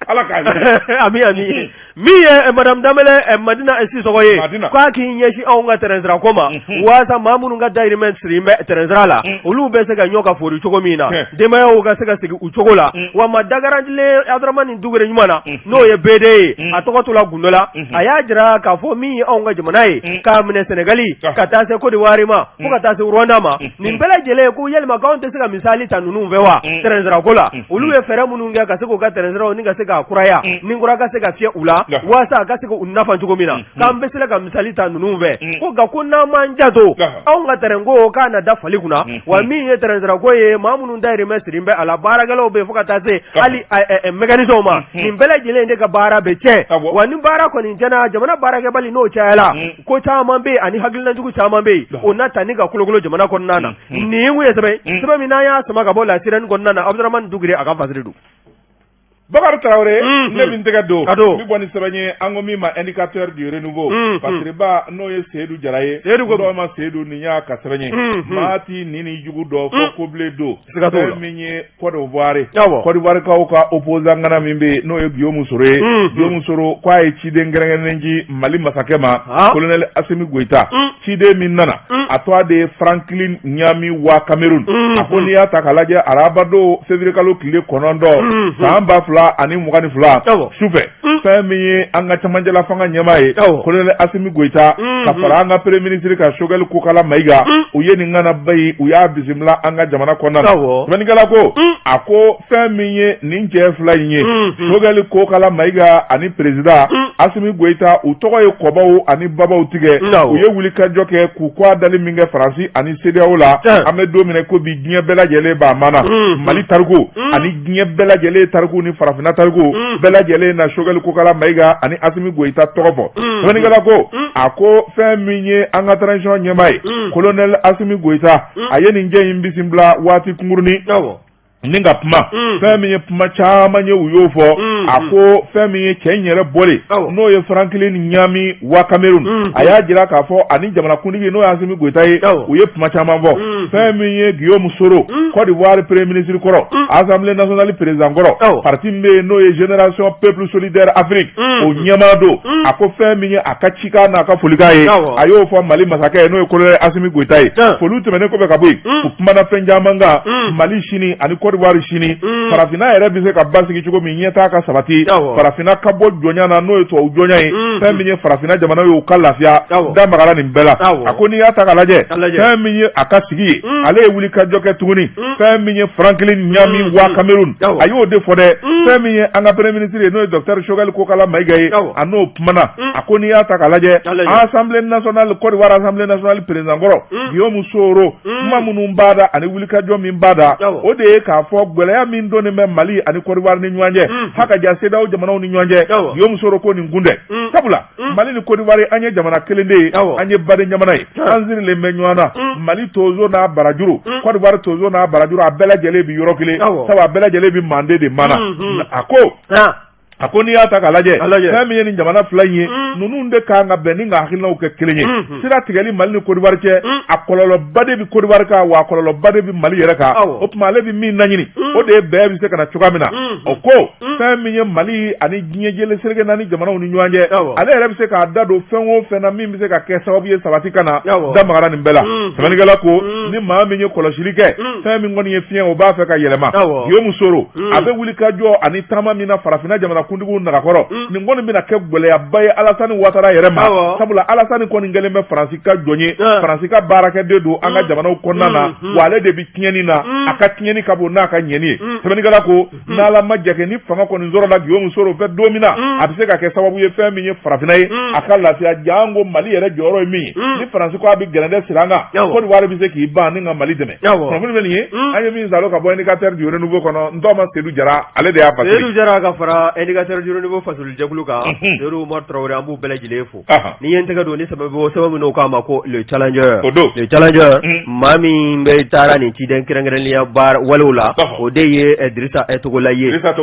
Ala k'a ɲɛ. Ami ami. Min ye madame Danbele Madina Sisɔgɔ ye, k'a k'i ɲɛsin anw ka tɛrɛnsira ko ma, waasa maa minnu ka dayirimɛ sirilen bɛ tɛrɛnsira la, olu bɛ se ka ɲɔ ka foori cogo min na, denbayaw ka se ka sigi u cogo la. Wa ma dagarantilen Abudaramani Dukure ɲuman na, n'o ye BD ye, a tɔgɔ tola gundo la, a y'a jira k'a fɔ min ye anw ka jamana ye, k'a minɛ Sɛnɛgali ka taa se Kodiwari ma, fo ka taa se Rwanda ma, nin bɛɛ lajɛlen ko yalima k'anw tɛ se ka misali ta ninnu fɛ wa tɛrɛnsira ko la? Olu ye fɛɛrɛ minnu kɛ ka se k'u ka tɛrɛnsiraw ni ka se k'a kuraya ni kura ka se ka fiyɛ u la, waasa a ka se k'u nafa cogo min na, k'an bɛ se ka misali ta ninnu fɛ. Ko nka ko n'an m'an janto anw ka tɛrɛnko k'a na da fali kunna. Wa min ye tɛrɛnsirako ye, maa minnu dayirimɛ sirilen bɛ a la, baarakɛlaw bɛ yen fo ka taa se hali mécaniciens ma, nin bɛɛ lajɛlen de ka baara bɛ tiɲɛ. Wa ni baara kɔni tiɲɛna, jamana baarakɛbali n'o cayala, ko caman bɛ yen ani hakilinajugu caman bɛ yen, o na ta ni ka kolokolo jamana kɔnɔna na. Nin kun ye sɛbɛn sɛbɛn min n'an y'a sama ka bɔ La Sirène kɔnɔna na, Abudaramani Dukure a ka fasiri don. Bakari Tarawele, ne bɛ n tɛgɛ don ka don n bɛ bɔ ni sɛbɛn ye, an ko min ma Indicateur du renouveau, fasiriba n'o ye Seyidu Jara ye. Seyidu ko dɔw ma Seyidu, nin y'a ka sɛbɛn ye. Maa ti nin ni jugu dɔn fo kobilen don. Siga t'o la. Fɛn min ye Côte d'Ivoire, Awɔ. Côte d'Ivoire kaw ka opposant ŋana min bɛ yen n'o ye Guillaume Soro ye, Guillaume Soro k'a ye ciden kɛrɛnkɛrɛnnen ci Mali masakɛ ma, colonel Assimi Goïta. Ciden min nana, a tɔgɔ de ye Franklin Nyami wa Cameroun. A ko n'i y'a ta k'a lajɛ, araba don février kalo tile 9 san 2022 sufɛ, fɛn min ye an ka camancɛla fanga ɲɛmaa ye, colonel Assimi Goïta, ka fara an ka premier ministre kan Choguel Kokalla Maïga, u ye nin ŋanaba ye, u y'a bisimila an ka jamana kɔnɔna na. Sɛbɛnnikɛla ko, a ko fɛn min ye nin cɛ fila in ye, Choguel Kokalla Maïga ani président Assimi Goïta, u tɔgɔ ye kɔbaw ani babaw tigɛ. U ye wulikajɔ kɛ k'u kɔ a dali min kɛ Faransi ani CEDEAO la. An bɛ don min na ko bi, diɲɛ bɛɛ lajɛlen b'a mana Mali tariku ani diɲɛ bɛɛ lajɛlen tariku ni farafinna tariku bɛɛ lajɛlen na Choguel Kokalla Maïga ani Assimi Goïta tɔgɔ fɔ. Sɛbɛnnikɛla ko, a ko fɛn min ye an ka transition ɲɛmaa ye, colonel Assimi Goïta, a ye nin cɛ in bisimila waati kunkurunin ni ka kuma. Fɛn min ye kuma caman ye, u y'o fɔ. A ko fɛn min ye cɛ in yɛrɛ bɔlen, n'o ye Franklin Nyami wa Cameroun, a y'a jira k'a fɔ ani jamanakuntigi n'o ye Assimi Goïta ye, u ye kuma caman fɔ. Fɛn min ye Guillaume Soro, Côte d'Ivoire premier ministre kɔrɔ, Assemblée nationale président kɔrɔ, parti min bɛ yen n'o ye Génération Peuple Solidaire Afrique, o ɲɛmaa don, a ko fɛn min ye a ka cikan n'a ka folikan ye, a y'o fɔ Mali masakɛ ye n'o ye colonel Assimi Goïta ye. Foliw tɛmɛnen kɔfɛ ka bɔ yen, u kumana fɛn caman kan, Mali sini ani Côte d'Ivoire sini, farafinna yɛrɛ bɛ se ka basigi cogo min, ɲɛtaa ka sabati, farafinna ka bɔ jɔnya na n'o ye tubabu jɔnya ye, fɛn min ye farafinna jamana ye, u ka lafiya. Da magara nin bɛɛ la. A ko n'i y'a ta k'a lajɛ, fɛn min ye a ka sigi ye, ale ye wulikajɔ kɛ tuguni. Fɛn min ye Franklin Nyami wa Cameroun, a y'o de fɔ dɛ. Fɛn min ye an ka premier ministre ye n'o ye docteur Choguel Kokalla Maïga ye, a n'o kumana. A ko n'i y'a ta k'a lajɛ, Assemblée nationale, Côte d'Ivoire Assemblée nationale président kɔrɔ Guillaume Soro, kuma minnu b'a da ani wulikajɔ min b'a da, o de ye k'a fɔ gɛlɛya min donnen bɛ Mali ani Côte d'Ivoire ni ɲɔgɔn cɛ, haka ja CEDEAO jamanaw ni ɲɔgɔn cɛ. Guillaume Soro ko nin kun tɛ, sabula Mali ni Côte d'Ivoire, an ye jamana kelen de ye, an ye baden jamana ye, an sirilen bɛ ɲɔgɔn na. Mali tonso n'a barajuru, Côte d'Ivoire tonso n'a barajuru, a bɛɛ lajɛlen bɛ yɔrɔ kelen, sabu a bɛɛ lajɛlen bɛ mande de mana. A ko n'i y'a ta k'a lajɛ, fɛn min ye nin jamana fila in ye, ninnu de kan ka bɛn ni ka hakilinaw kɛ kelen ye. Sira tigɛli Mali ni Côte d'Ivoire cɛ, a kɔlɔlɔba de bɛ Côte d'Ivoire kan, wa a kɔlɔlɔba de bɛ Mali yɛrɛ kan. O tuma ale bɛ min laɲini, o de ye bɛn bɛ se ka na cogoya min na. O ko fɛn min ye Mali ani diɲɛ jɛlen seleke naani jamanaw ni ɲɔgɔn cɛ, ale yɛrɛ bɛ se k'a da don fɛn o fɛn na min bɛ se ka kɛ sababu ye sabati ka na. Da magara nin bɛɛ la. Sɛbɛnnikɛla ko ni maa min ye kɔlɔsili kɛ, fɛn min kɔni ye fiɲɛ, o b'a fɛ ka yɛlɛma. Guillaume Soro, a bɛ wuli ka jɔ ani taama min na farafinna jamana jamanakuntigiw nagakɔrɔ nin kɔni bɛna kɛ gɛlɛyaba ye Alasani Watara yɛrɛ ma, sabula Alasani kɔni kɛlen bɛ Faransi ka jɔn ye, Faransi ka baarakɛden don an ka jamanaw kɔnɔna na, wa ale de bɛ tiɲɛni na, a ka tiɲɛni ka bon n'a ka ɲɛni ye. Sɛbɛnnikɛla ko n'Ala ma jɛ kɛ, ni fanga kɔni sɔrɔla Guillaume Soro fɛ don min na, a bɛ se ka kɛ sababu ye fɛn min ye farafinna ye a ka lafiya, janko Mali yɛrɛ jɔyɔrɔ ye min ye. Ni Faransi ko a bɛ gɛrɛndɛ siri an kan, Côte d'Ivoire bɛ se k'i ban ni ka Mali dɛmɛ. Kunnafoni bɛ nin ye, an ye min salo ka bɔ Indicateur du Renouveau kɔnɔ. N tɔgɔma Seydou Jara, ale de y'a fasiri. Seydou Jara ka fara Indicateur du Renouveau fasolijɛkulu kan, Seydou Umar Tarawele, an b'u bɛɛ lajɛlen fo. Ni ye n tɛgɛ don ni sɛbɛn bɔ, sɛbɛn min k'a ma ko Le Challenger, o don Le Challenger, maa min bɛ taara nin ciden kɛrɛnkɛrɛnnenya baara walew la, o de ye Dirisa Togola ye. Dirisa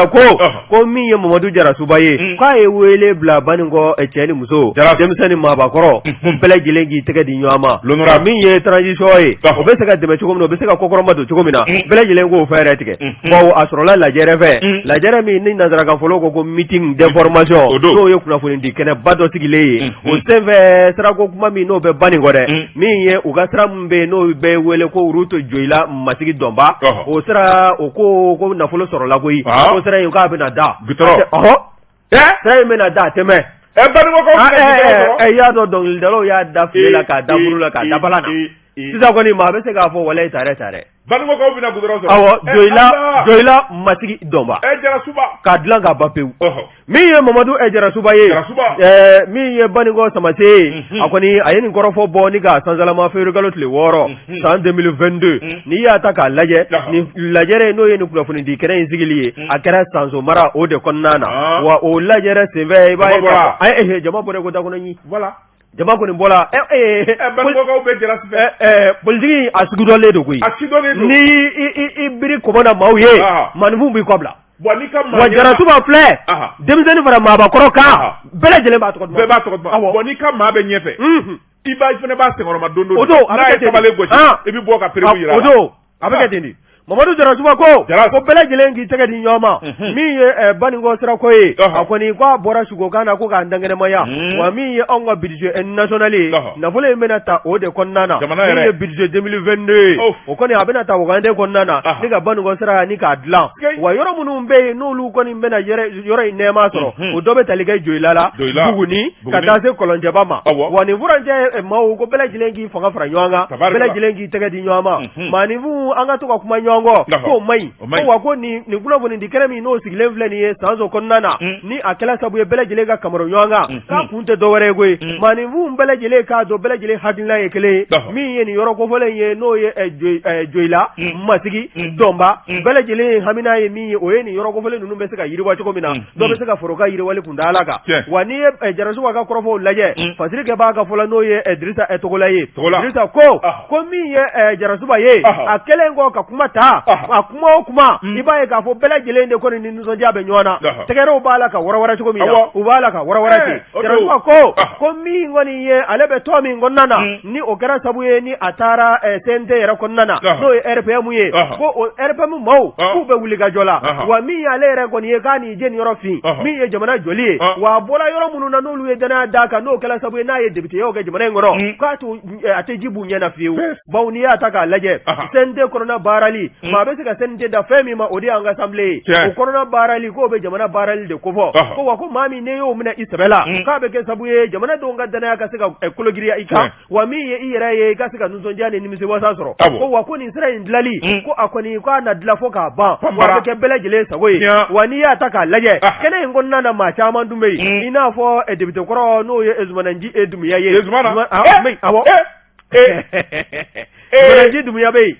ko ko min ye Mamadu Jarasuba ye, k'a ye wele bila Baninkɔ cɛ ni muso, denmisɛn ni maabakɔrɔ, ko bɛɛ lajɛlen k'i tɛgɛ di ɲɔgɔn ma. Min ye transition ye, o bɛ se ka dɛmɛ cogo min na, o bɛ se ka kɔkɔrɔma don cogo min na, bɛɛ lajɛlen k'o fɛɛrɛ tigɛ. Bawo a sɔrɔla lajɛrɛ fɛ, lajɛrɛ min ni nansarakan fɔlɔ ko meeting d'information, n'o ye kunnafoni di kɛnɛba dɔ sigilen ye. O senfɛ, sirako kuma min n'o bɛ Baninkɔ dɛ, min ye u ka sira min bɛ yen n'o bɛ wele ko route Joyila Masigi Dɔnba, o sira, o ko nafolo sɔrɔla koyi, ko sira in k'a bɛna da, sira in bɛna da, a tɛ mɛn. I y'a dɔn, dɔnkilidalaw y'a da file la, k'a da buru la, k'a da bala na. Sisan kɔni maa bɛ se k'a fɔ walayi tare tare. Baninkɔkaw bɛna goudron sɔrɔ. Awɔ, Joyila, Joyila Masigi Dɔnba. Jarasuba. K'a dilan k'a ban pewu. Min ye Mamadu Jarasuba ye, min ye Baninkɔ Samase ye, a kɔni a ye nin kɔrɔfɔ bɔ ni k'a sansalama février kalo tile 6 san 2022. N'i y'a ta k'a lajɛ, nin lajɛrɛ n'o ye nin kunnafoni di kɛnɛ in sigili ye, a kɛra Sanso mara o de kɔnɔna na. Wa o lajɛrɛ senfɛ, i b'a ye jama bɔra ko dakɔnɔ ɲi. Jama kɔni bɔra. Baninkɔkaw bɛ Jarasi fɛ. Politiki a sugudɔnlen don koyi. A sidɔnnen don. Ni i biri kɔmɔ na maaw ye, maaninfinw b'i kɔ bila. Bon, n'i ka maa wa Jarasuba filɛ, denmisɛnnin fara maabakɔrɔ kan, bɛɛ lajɛlen b'a tɔgɔ dɔn. Bɛɛ b'a tɔgɔ dɔn. Bon, n'i ka maa bɛ ɲɛfɛ, i b'a fana b'a senkɔrɔma don don. O don. N'a ye tabalen gosi, i bɛ bɔ ka preuve yira. O don, a bɛ kɛ ten de. Mamadu Jarasuba ko ko bɛɛ lajɛlen k'i tɛgɛ di ɲɔgɔn ma. Min ye Baninkɔ sirako ye, a kɔni ko a bɔra sugokan na ko k'a dankɛnɛmaya. Wa min ye anw ka budget national ye, nafolo in bɛna ta o de kɔnɔna na. Min ye budget 2022 ye, o kɔni a bɛna ta wagande kɔnɔna na ni ka Baninkɔ sira ni k'a dilan. Wa yɔrɔ minnu bɛ yen n'olu kɔni bɛna yɔrɔ in nɛɛma sɔrɔ, o dɔ bɛ tali kɛ Joyila la, Buguni, ka taa se Kɔlɔnjɛba ma. Wa nin furancɛ maaw ko bɛɛ lajɛlen k'i fanga fara ɲɔgɔn kan, bɛɛ lajɛlen k'i tɛgɛ di ɲɔgɔn ma. Maaninfinw, an ka to ka kuma ɲɔgɔn kɔ, k'o man ɲi. Ko wa ko nin kunnafoni di kɛnɛ min n'o sigilen filɛ nin ye Sanso kɔnɔna na, ni a kɛla sabu ye bɛɛ lajɛlen ka kamaro ɲɔgɔn kan, k'a kun tɛ dɔwɛrɛ ye koyi, maaninfinw bɛɛ lajɛlen k'a dɔn bɛɛ lajɛlen hakilina ye kelen ye. Min ye nin yɔrɔ kofɔlen ye, n'o ye Joyila Masigi Dɔnba, bɛɛ lajɛlen hamina ye min ye, o ye nin yɔrɔ kofɔlen ninnu bɛ se ka yiriwa cogo min na, dɔ bɛ se ka fara u ka yiriwali kuntaala kan. Wa n'i ye Jarasuba ka kɔrɔfɔw lajɛ, fasiri kɛbaa ka fɔ la, n'o ye Dirisa Togola ye, Dirisa ko ko min ye Jarasuba ye, a kɛlen kɔ ka kuma ta, a kuma o kuma, i b'a ye k'a fɔ bɛɛ lajɛlen de kɔni ni nisɔndiya bɛ ɲɔgɔn na. Tɛgɛrɛw b'a la ka warawara cogo min na, u b'a la ka warawara ten. Jarasuba ko ko min kɔni ye ale bɛ tɔn min kɔnɔna na, ni o kɛra sabu ye ni a taara CNT yɛrɛ kɔnɔna na, n'o ye RPM ye, ko o RPM maaw k'u bɛ wuli ka jɔ la. Wa min ye ale yɛrɛ kɔni ye, k'a ni jeniyɔrɔ fin, min ye jamana jɔli ye, wa a bɔra yɔrɔ minnu na n'olu ye danaya d'a kan, n'o kɛra sabu ye n'a ye députéyaw kɛ jamana in kɔnɔ, k'a to a tɛ ji b'u ɲɛ na fiyewu. Bawo n'i y'a ta k'a lajɛ, CNT kɔnɔna baarali, maa bɛ se ka CNT da fɛn min ma, o de y'an ka assemblée ye. O kɔnɔna baarali, k'o bɛ jamana baarali de kofɔ. Ko wa ko maa min n'i y'o minɛ i sɛbɛ la, k'a bɛ kɛ sabu ye jamanadenw ka danaya ka se ka kologiriya i kan, wa min ye i yɛrɛ ye, i ka se ka nisɔndiya ni nimisiwasa sɔrɔ. Ko wa ko nin sira in dilali, ko a kɔni k'a na dilan fo k'a ban, wa a bɛ kɛ bɛɛ lajɛlen sago ye. Wa n'i y'a ta k'a lajɛ, kɛnɛ in kɔnɔna na, maa caman tun bɛ yen, i n'a fɔ député kɔrɔ, n'o ye Zumana Nji Dunbiya ye. Awɔ, Zumana Nji Dunbiya bɛ yen,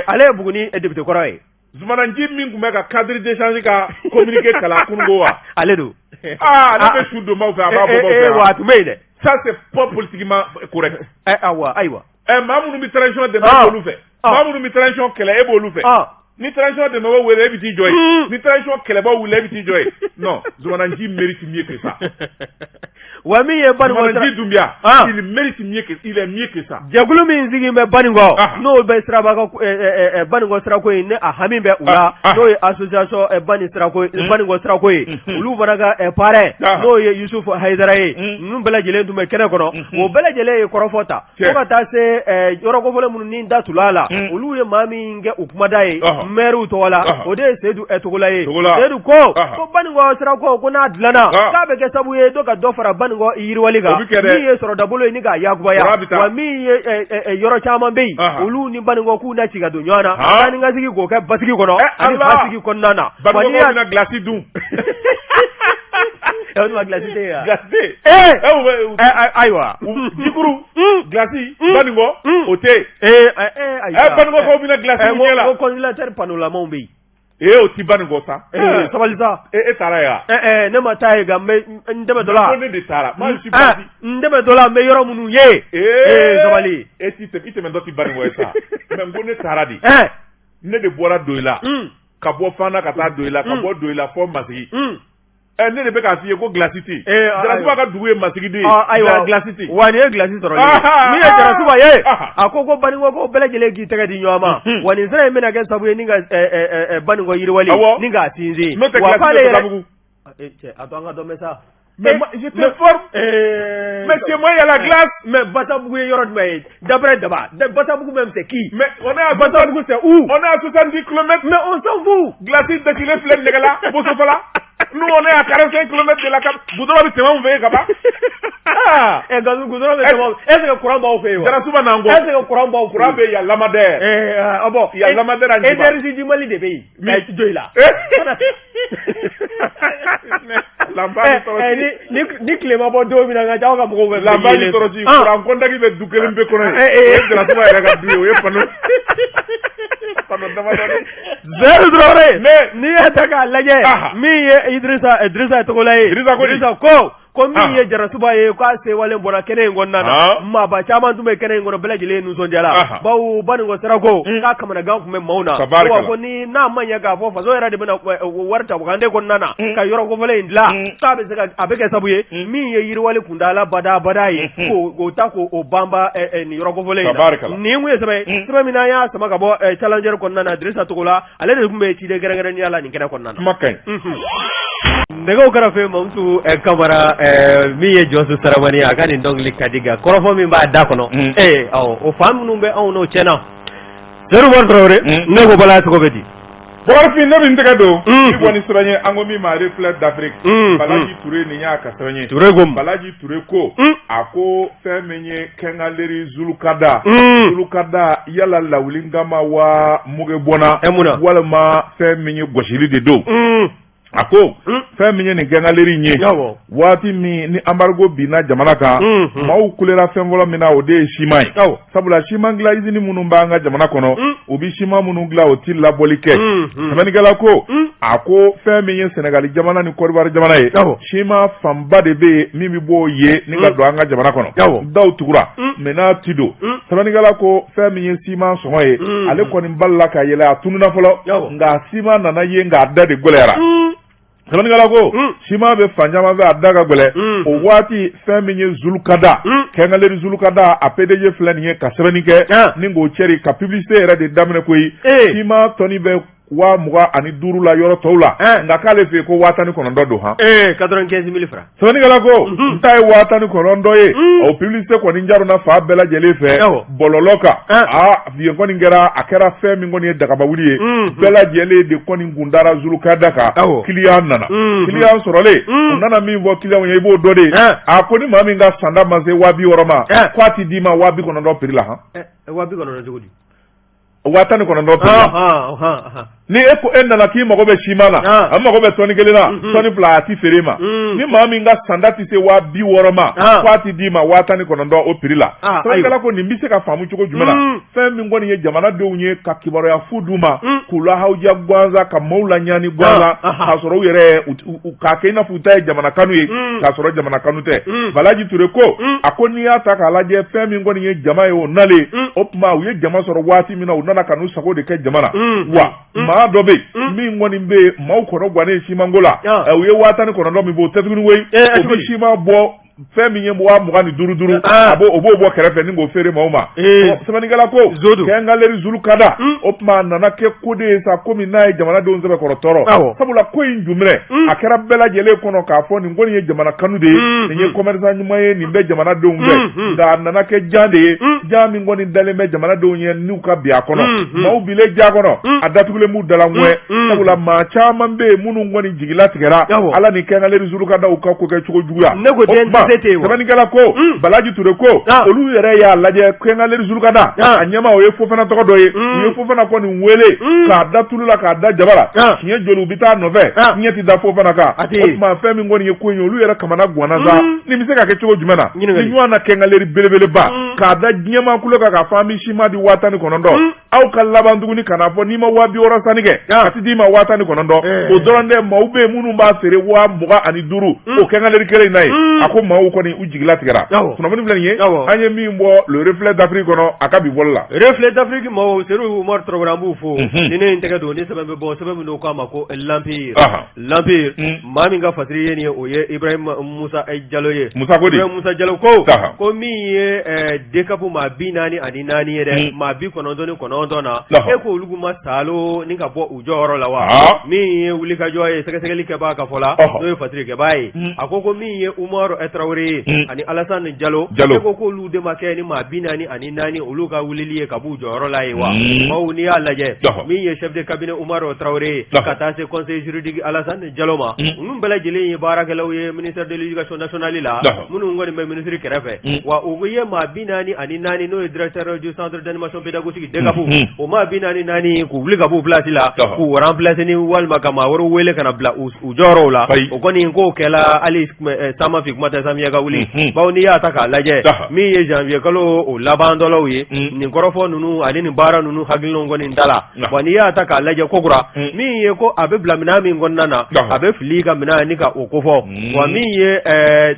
ale ye Buguni député kɔrɔ ye. Zumana Nji min tun bɛ ka cadre d'échange ka communiqué kalan kununko wa? Ale don. Aa, ale bɛ su donbaw fɛ, a b'a bɔbaw fɛ. Wa a tun bɛ yen dɛ. Ça, c'est pas politiquement correct. Awa, ayiwa. Maa minnu bɛ transition dɛmɛ, e b'olu fɛ. Maa minnu bɛ transition kɛlɛ, e b'olu fɛ. Ni transition dɛmɛbaaw wele, e bɛ t'i jɔ yen. Ni transition kɛlɛbaaw wele, e bɛ t'i jɔ yen. Non, Zumana Nji mérite mieux que ça. Wa min ye Banikɔ, Zumana Nji Dunbiya, il mérite mieux que, il est mieux que ça. Jɛkulu min sigi bɛ Banikɔ, n'o bɛ siraba ka Banikɔ sirako in, ni a hami bɛ u la, n'o ye association Bani sirako, Banikɔ sirako ye, olu fana ka parrain, n'o ye Yusufu Hayidara ye, ninnu bɛɛ lajɛlen tun bɛ kɛnɛ kɔnɔ. O bɛɛ lajɛlen ye kɔrɔfɔ ta fo ka taa se yɔrɔ kofɔlen minnu ni da tula la, olu ye maa min kɛ u kumada ye. Mɛriw tɔgɔ la, o de ye Seyidu Togola ye. Seyidu ko ko Baninkɔ sirako ko n'a dilanna k'a bɛ kɛ sababu ye dɔ ka dɔ fara Baninkɔ yiriwali kan, min ye sɔrɔdabolo ye ni k'a yakubaya, wa min ye yɔrɔ caman bɛ yen olu ni Baninkɔ k'u na ci ka don ɲɔgɔn na, taa ni ka segin k'o kɛ basigi kɔnɔ ani basigi kɔnɔna na. Wa n'i y'a gilasi dun. O tuma gilasi tɛ yen wa? Gilasi tɛ yen. Ayiwa. Jikuru gilasi Baninkɔ o tɛ yen. Ayi. Baninkɔkaw bɛna gilasi ɲɛ la. Ko congélateur panneau-lamaw bɛ yen. Ee o ti Baninkɔ sa. Sabali sa. E taara yen wa? Ne ma taa yen nka n bɛ n tɛmɛtɔ la. Ko ne de taara. Moi je suis parti. N tɛmɛtɔ la n bɛ yɔrɔ minnu ye. Ee sabali. E ti tɛmɛ i tɛmɛtɔ ti Baninkɔ ye sa. Mais n ko ne taara de. Ne de bɔra Doyila. Ka bɔ Fana ka taa Doyila ka bɔ Doyila fɔ Masigi. Ne de bɛ k'a f'i ye ko gilasi tɛ yen. Jarasuba ka dugu ye Masigi de ye. Ayiwa gilasi tɛ yen. Wa nin ye gilasi sɔrɔlen ye. Min ye Jarasuba ye, a ko ko Baninkɔkaw bɛɛ lajɛlen k'i tɛgɛ di ɲɔgɔn ma. Wa nin sira in bɛna kɛ sababu ye ni ka Baninkɔ yiriwali ni k'a sinsin. N'o tɛ gilasi bɛ Batabugu. Cɛ a to an ka dɔ mɛn sa. Mais je t'informe. Mais chez moi il y a la glace. Mais Batabugu ye yɔrɔ jumɛn ye? D'après Daba, Batabugu même c'est qui? Mais on est à Batabugu c'est où? On est à 70 km. Mais on s'en fout. Glace dasilen filɛ nɛgɛ la Bosofala. Nous on est à 45 km de la cap. Goudron bɛ tɛmɛ anw fɛ yen ka ban. Ah. Gazu goudron bɛ tɛmɛ. Est ce que courant b'aw fɛ yen wa? Jarasuba n'an kɔ. Est ce que courant b'aw fɛ yen? Courant bɛ yen, y a Lamadère. Ah bon. Il y a Lamadère à Njiba. Énergie du Mali de bɛ yen. Mais Doyila. Ni tile ma bɔ don min na nka aw ka mɔgɔw bɛ Lanba ni tɔɔrɔji courant contact bɛ du kelen pe kɔnɔ yen. O ye Jarasuba yɛrɛ ka du ye, o ye panneau damadɔni. Seyidu Tarawele n'i y'a ta k'a lajɛ min ye Idrissa Togola ye. Idrissa ko di? Idrissa ko ko min ye Jarasuba ye k'a sewalen bɔra kɛnɛ in kɔnɔna na maaba caman tun bɛ kɛnɛ in kɔnɔ bɛɛ lajɛlen nisɔndiyara bawo Baninkɔ sirako k'a kamanagan tun bɛ maaw na wa ko ni n'a ma ɲɛ k'a fɔ faso yɛrɛ de bɛna wari ta wagande kɔnɔna na ka yɔrɔ kofɔlen in dilan k'a bɛ se ka a bɛ kɛ sababu ye min ye yiriwali kuntaala badabada ye k'o ta k'o banba nin yɔrɔ kofɔlen in na nin kun ye sɛbɛn sɛbɛn min n'an y'a sama ka bɔ Challenger kɔnɔna na Dirisa Togola ale de tun bɛ ciden kɛrɛnkɛrɛnnenya la nin kɛnɛ kɔnɔna na. Kuma ka ɲi. Nɛgɛw kɛrɛfɛ Mamutu Kamara min ye Jɔnsu Saramani ye a ka nin dɔnkili ka di nka kɔrɔfɔ min b'a da kɔnɔ ee awɔ o fan minnu bɛ anw n'o cɛ na Seyidu Umaru Tarawele ne ko Bala tɔgɔ bɛ di. Bakari ne bɛ n tɛgɛ don i bɔ ni sɛbɛn ye an ko min ma Reflet d'Afrique Balaji Ture nin y'a ka sɛbɛn ye Ture ko Balaji Ture ko a ko fɛn min ye quincaillerie Zulukada Zulukada yala lawuli kama wa muge bɔnna walima fɛn min ye gosili de don a ko fɛn min ye nin quincaillerie in ye waati min ni embargo binna jamana kan maaw kulera fɛn fɔlɔ min na o de ye siman ye sabula siman dilan izini minnu b'an ka jamana kɔnɔ u bɛ siman minnu dilan o ti labɔli kɛ sɛbɛnnikɛla ko a ko fɛn min ye Sɛnɛgali jamana ni Kɔdiwari jamana ye siman fanba de bɛ yen min bɛ bɔ yen ni ka don an ka jamana kɔnɔ daw tugura mais n'a ti don sɛbɛnnikɛla ko fɛn min ye siman sɔngɔ ye ale kɔni balila ka yɛlɛ a tununna fɔlɔ nka siman nana ye nka a da de gɛlɛyara sɛbɛnnikɛla ko siman bɛ fan caman fɛ a da ka gɛlɛn o waati fɛn min ye Zulukada quincaillerie Zulukada a PDG filɛ nin ye ka sɛbɛnni kɛ ni k'o cɛri ka publicité yɛrɛ de daminɛ koyi siman tɔni bɛ 25,000 la yɔrɔ tɔw la nka k'ale fɛ yen ko 19,000 don han 95 000 francs sɛbɛnnikɛla ko n ta ye 19,000 ye o publicité kɔni jarona fan bɛɛ lajɛlen fɛ bɔlɔlɔ kan aa yen kɔni kɛra a kɛra fɛn min kɔni ye dagaba wuli ye bɛɛ lajɛlen de kɔni kun dara Zulukada kan client nana client sɔrɔlen u nana min fɔ client ye i b'o dɔn de a ko ni maa min ka sanda ma se 60 000 ma k'a ti d'i ma 90 000 prix la han 90 000 cogo di 19,000 prix la ni e ko e nana k'i mago bɛ siman na a mago bɛ tɔni kelen na tɔni fila a ti feere ma ni maa min ka sanda tɛ se 60 000 ma k'a ti d'i ma 19,000 o prix la sɛbɛnnikɛla ko nin bɛ se ka faamu cogo jumɛn na fɛn min kɔni ye jamanadenw ye ka kibaruya fu d'u ma k'u lahawuja gansan ka maaw laɲani gansan k'a sɔrɔ u yɛrɛ k'a kɛ i n'a fɔ u ta ye jamana kanu ye k'a sɔrɔ jamana kanu tɛ Balaji Ture ko a ko n'i y'a ta k'a lajɛ fɛn min kɔni ye jama ye o nalen o tuma u ye jama sɔrɔ waati min na u nana ka n'u sago de kɛ jama na wa maa dɔ bɛ yen min kɔni bɛ yen maaw kɔnɔ gannen simanko la u ye 19,000 min bɔ o tɛ tuguni koyi o bɛ siman bɔ. fɛn min ye 25 duuru, a b'o o b'o bɔ kɛrɛfɛ ni k'o feere maaw ma. Sɛbɛnnikɛla ko Quincaillerie Zulukada, o tuma a nana kɛ ko de ye sa, komi n'a ye jamanadenw sɛbɛkɔrɔ tɔɔrɔ, sabula ko in juminɛ a kɛra bɛɛ lajɛlen kɔnɔ k'a fɔ nin kɔni ye jamana kanu de ye, nin ye commerçant ɲuman ye, nin bɛ jamanadenw fɛ. Nka a nana kɛ jan de ye, jan min kɔni dalen bɛ jamanadenw ye n'u ka bin a kɔnɔ. Maaw bilen ja kɔnɔ, a datugulen b'u da la ŋuwɛ, sabula maa caman bɛ yen minnu kɔni jigilatigɛra Ala ni Quincaillerie Zulukadaw ka ko kɛ cogo juguya. Ne ko den tɛ se ten wa? Sɛbɛnnikɛla ko, Balaji Ture ko, olu yɛrɛ y'a lajɛ Quincaillerie Zulukada, a ɲɛmaa o ye Fofana tɔgɔ dɔ ye. U ye Fofana kɔni wele k'a da tulu la, k'a da jaba la, siɲɛ joli u bɛ taa nɔfɛ, ɲɛ tɛ da Fofana kan. O tuma fɛn min kɔni ye ko in ye, olu yɛrɛ kamana ganna sa. Nin bɛ se ka kɛ cogo jumɛn na ni ɲɔgɔn na quincaillerie belebeleba k'a da diɲɛmaa kulo kan k'a fɔ an bɛ siman di 19,000, aw ka laban tuguni ka n'a fɔ n'i ma 60 sanni kɛ, a tɛ d'i ma 19,000. O dɔrɔn tɛ, maaw bɛ yen minnu b'a feere 25, o quincaillerie kelen in na yen. A ko maaw kɔni u jigilatigɛra. Kunnafoni filɛ nin ye, an ye min bɔ Le Reflet d'Afrique kɔnɔ a ka bi bɔli la. Reflet d'Afrique maaw, Seydou Umaru Tarawele, an b'u fo. Ni ne ye n tɛgɛ don ni sɛbɛn bɛ bɔ, sɛbɛn min don k'a ma ko L'Empire. L'Empire, maa min ka fasiri ye nin ye, o ye Ibrahim Musa Jalo ye. Musa ko di? Ibrahim Musa Jalo ko ko min ye DCAP maa 44 ye dɛ, maa 99 na, e ko olu ma saalo ni ka bɔ u jɔyɔrɔ la wa? Min ye wulikajɔ ye sɛgɛsɛgɛli kɛbaa ka fɔ la, n'o ye fasirikɛbaa ye, a ko ko min ye Umaru Tarawele ye ani Alasani Jalo, e ko k'olu de ma kɛ ni maa 44 olu ka wulili ye ka b'u jɔyɔrɔ la ye wa? Maaw, n'i y'a lajɛ, min ye chef de cabinet Umaru Tarawele ye ka taa se conseiller juridique Alasani Jalo ma, ninnu bɛɛ lajɛlen ye baarakɛlaw ye ministère de l'éducation nationale la, minnu kɔni bɛ ministre kɛrɛfɛ. Wa u ye maa 44, n'o ye directeur du centre d'animation pédagogique DCAP, o maa 44 k'u wuli ka b'u place la, k'u remplacer ni walima ka maa wɛrɛw wele ka na bila u jɔyɔrɔw la. O kɔni k'o kɛla hali san ma fin, kuma tɛ samiyɛ ka wuli. Bawo n'i y'a ta k'a lajɛ, min ye janvier kalo o laban dɔlaw ye, nin kɔrɔfɔ ninnu ani nin baara ninnu hakilinaw kɔni da la. Wa n'i y'a ta k'a lajɛ kokura, min ye ko a bɛ bila minɛn min kɔnɔna na, a bɛ fili ka minɛn ni ka o kofɔ. Wa min ye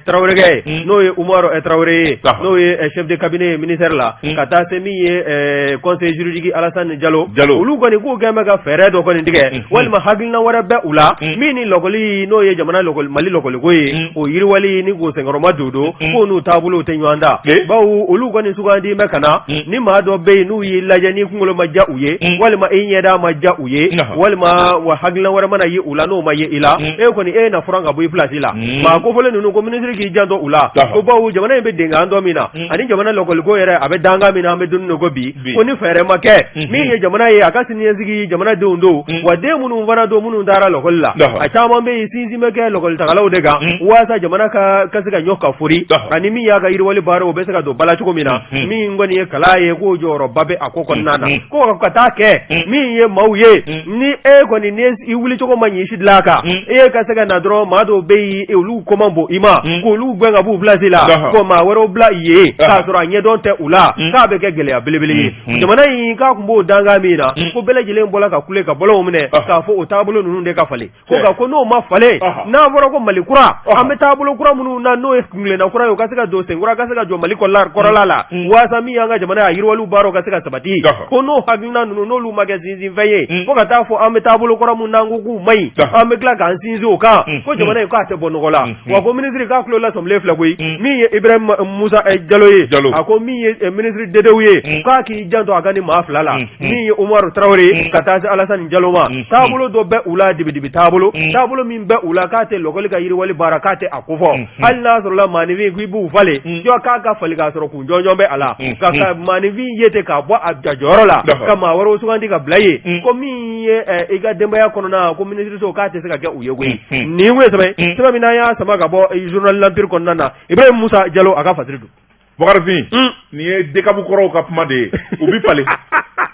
Tarawelekɛ ye, n'o ye Umaru Tarawele ye, n'o ye chef de cabinet ye ministère la, ka taa se min ye conseiller juridique Alasani Jalo, olu kɔni k'u kɛn bɛ ka fɛɛrɛ dɔ kɔni tigɛ, walima hakilina wɛrɛ bɛ u la min ni lɔkɔli, n'o ye jamana lɔkɔli, Mali lɔkɔliko ye, o yiriwali ni k'o senkɔrɔma don don, k'o n'u taabolow tɛ ɲɔgɔn ta. Bawo olu kɔni sugandi bɛ ka na ni maa dɔ bɛ yen n'u y'i lajɛ, n'i kunkolo ma diya u ye, walima i ɲɛda ma diya u ye, walima wa hakilina wɛrɛ mana ye u la n'o ma ye i la, e kɔni e na furan ka bɔ i place la. Maa kofɔlen ninnu ko minisiri k'i janto u la, ko bawo jamana in bɛ denkan dɔ min na, ani jamana lɔkɔliko yɛrɛ a bɛ dankan min na, an bɛ don min ko bi, ko ni fɛɛrɛ ma kɛ, min ye jamana ye a ka siniɲɛsigi, jamanadenw don. Wa den minnu fana don, minnu taara lɔkɔli la, a caman bɛ yen, sinsin bɛ kɛ lɔkɔlitagalaw de kan waasa jamana ka se ka ɲɔ ka fori, ani min y'a ka yiriwali baaraw bɛ se ka don bala cogo min na. Min kɔni ye kalan ye, k'o jɔyɔrɔba bɛ a ko kɔnɔna na, ko ka taa kɛ min ye maaw ye, ni e kɔni ni i wulicogo ma ɲɛ si dilan a kan, e ka se ka na dɔrɔn, maa dɔw bɛ yen olu ko man bon i ma, k'olu gɛn ka b'u place la, ko maa wɛrɛw bila yen k'a sɔrɔ a ɲɛdɔn tɛ u la, k'a bɛ kɛ gɛlɛya belebele ye jamana in. K'a tun b'o dankan min na, ko bɛɛ lajɛlen bɔra ka kule ka bɔlɔnw minɛ k'a fɔ o taabolo ninnu de ka falen. Ko nka ko n'o ma falen, n'a fɔra ko Mali kura, an bɛ taabolo kura minnu na, n'o ye kuntilenna kura ye, o ka se ka don sen kura, ka se ka jɔ Mali kɔrɔla la, waasa min y'an ka jamana ye, a yiriwaliw baaraw ka se ka sabati, ko n'o hakilina ninnu n'olu ma kɛ sinsinfɛn ye, fo ka taa fɔ an bɛ taabolo kɔrɔ min n'an ko k'u man ɲi, an bɛ tila k'an sinsin o kan, ko jamana in k'a tɛ bɔ nɔgɔ la. Wa ko minisiri k'a tulo lasɔmilen filɛ koyi. Min ye Ibrahim Musa Jalo ye, a ko min ye minisiri DDEW ye, k'a k'i janto a ka nin maa fila la, min ye Umaru Tarawele ka taa se Alasani Jalo ma. Taabolo dɔ bɛ u la, dibidibi taabolo, taabolo min bɛ u la k'a tɛ lɔkɔli ka yiriwali baara, k'a tɛ a kofɔ. Hali n'a sɔrɔla maaninfin k'i b'u falen, jɔ k'a ka falen k'a sɔrɔ kun jɔnjɔn bɛ a la, ka maaninfin ye ten k'a bɔ a jɔyɔrɔ la ka maa wɛrɛw sugandi ka bila yen, ko min ye i ka denbaya kɔnɔna, ko minisiriso k'a tɛ se ka kɛ u ye koyi. Nin kun ye sɛbɛn sɛbɛn min n'an y'a sama ka bɔ journal L'Empire kɔnɔna na, Ibrahim Musa Jalo a ka fasiri don. Bakarifin, nin ye DCAP kɔrɔw ka kuma de ye. U bɛ falen,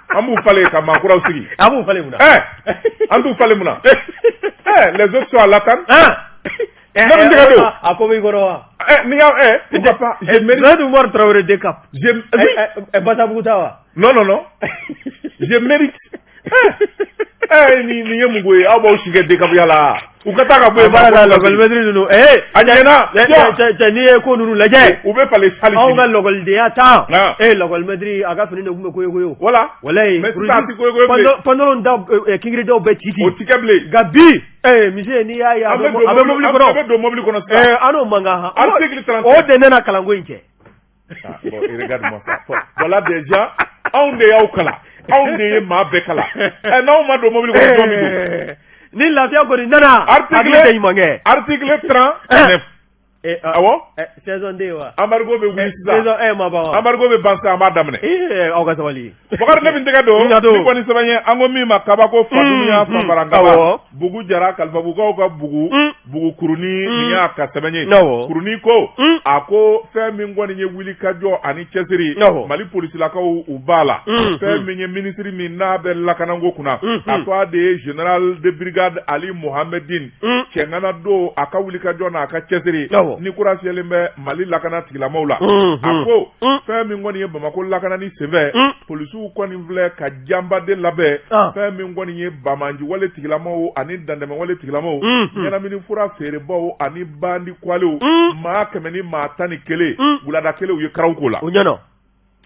an b'u falen ka maa kuraw sigi. An b'u falen mun na? An t'u falen mun na? Les autres sont à l'attente. Ne bɛ se ka don. A ko b'i kɔrɔ wa? N'i y'a pourquoi pas, je mérite. Seydou Umaru Tarawele DCAP. Je oui. Basabugu ta wa? Non, non, non, je mérite. Nin ye mun ko ye? Aw b'aw si kɛ DCAP ya la. U ka taa ka bɔ yen. Baara la lakɔlimɛtiri ninnu ee. A ɲɛna. Cɛ, n'i ye ko ninnu lajɛ. U bɛ falen hali sini. Anw ka lakɔlidenya temps. Ee, lakɔlimɛtiri a ka fini de tun bɛ koyokoyo. Voilà. Walayi. Mais sisan a tɛ koyokoyo bilen. Pantalon da kingiridaw bɛɛ ci ci. O ti kɛ bilen. Nka bi. Ee, monsieur, n'i y'a ye a bɛ mobili kɔnɔ. A bɛ don mobili kɔnɔ sisan. Ee, an n'o man kan. Article 37. O de nana kalanko in cɛ. Ah, bon, regarde-moi ça. Voilà déjà, anw de y'aw kalan. Anw de ye maa bɛɛ kalan. Ɛ, n'aw ma don mobili kɔnɔ, jɔn bɛ don? Ni lafiya kɔni nana. Article tɛ ɲuman kɛ. Article 39. Awɔ. Saison 2 wa. Embargo bɛ wuli sisan. Saison 1 ma ban wa. Embargo bɛ ban sisan, an b'a daminɛ. Ee, aw ka sabali. Bakari, ne bɛ n tɛgɛ don. Ni kɔni sɛbɛn ye, an ko min ma kabako fadunya fanfarangaba. Bugu jara kalifabugukaw ka bugu. Bugu kurunin nin y'a ka sɛbɛn ye. Kurunin ko a ko fɛn min kɔni ye wuli ka jɔ ani cɛsiri, Mali polisilakaw u b'a la. Fɛn min ye minisiri min n'a bɛ lakanako kunna, a ko a de ye général de brigade Ali Mohamed Dine Cɛngana don, a ka wuli ka jɔ n'a ka cɛsiri ni kura fiyɛlen bɛ Mali lakana tigilamaw la. A ko fɛn min kɔni ye Bamakɔ lakanani senfɛ, polisiw kɔni filɛ ka janbaden labɛn. Fɛn min kɔni ye banbaanciwale tigilamaw ani dantɛmɛwale tigilamaw, ɲɛnamini fura feerebaw ani bandi kwalew, maa 111, wulada kelen u ye karaw k'o la. O ɲɛna.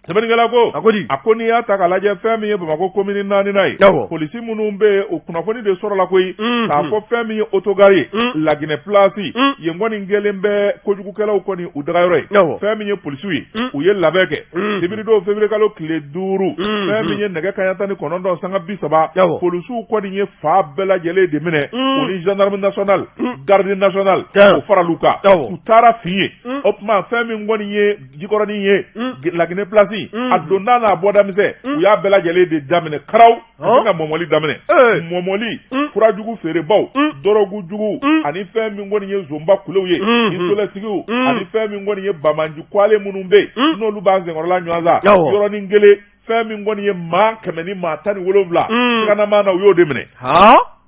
Sɛbɛnnikɛla ko a ko di? A ko n'i y'a ta k'a lajɛ, fɛn min ye Bamakɔ komini naaninan ye, polisi minnu bɛ yen, o kunnafoni de sɔrɔla koyi k'a fɔ fɛn min ye otogari ye, Laginɛ pilasi yen kɔni kɛlen bɛ kojugukɛlaw kɔni u dagayɔrɔ ye. Fɛn min ye polisiw ye, u ye labɛn kɛ sibiridon février kalo tile 5, fɛn min ye nɛgɛ kanɲɛ 19 sanga 30, polisiw kɔni ye fa bɛɛ lajɛlen de minɛ, u ni gendarme national, garde national, o faral'u kan, u taara fin ye. O tuma fɛn min kɔni ye Jikɔrɔnin ye, Laginɛ pilasi, a donda n'a bɔda misɛn, u y'a bɛɛ lajɛlen de daminɛ karaw ka ka mɔmɔli daminɛ, mɔmɔli furajugu feerebaw, dɔrɔgu jugu, ani fɛn min kɔni ye zonba kulew ye, pistolettigiw, ani fɛn min kɔni ye banbaanci kwale minnu bɛ yen n'olu b'an senkɔrɔla ɲɔgɔn sa. Yɔrɔnin kelen, fɛn min kɔni ye maa 117 siganama na, u y'o de minɛ.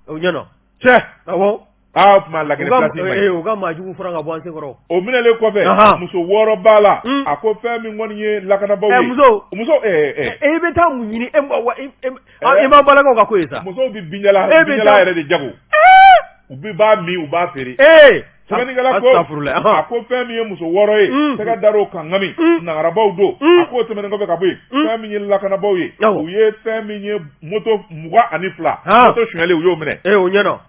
O ɲɛna. Cɛ. Awɔ. Aa, o tuma Laginɛ pilasi ma ɲi. U ka maajugu furan ka bɔ an senkɔrɔ. O minɛlen kɔfɛ, muso 6 b'a la. A ko fɛn min kɔni ye lakanabaaw ye. Muso. Muso ɛɛ. E bɛ taa mun ɲini e wa e ma balakaw ka ko ye sa. Musow bɛ binjalan binjalan yɛrɛ de jago. U bɛ b'a min, u b'a feere. Ee. Sɛbɛnnikɛla ko a ko fɛn min ye muso 6 ye, tɛgɛ dar'o kan ŋami, nagarabaw don. A k'o tɛmɛnen kɔfɛ ka bɔ yen, fɛn min ye lakanabaaw ye, u ye fɛn min ye moto 22, moto sonyɛlen, u y'o minɛ. Ee, o ɲɛna.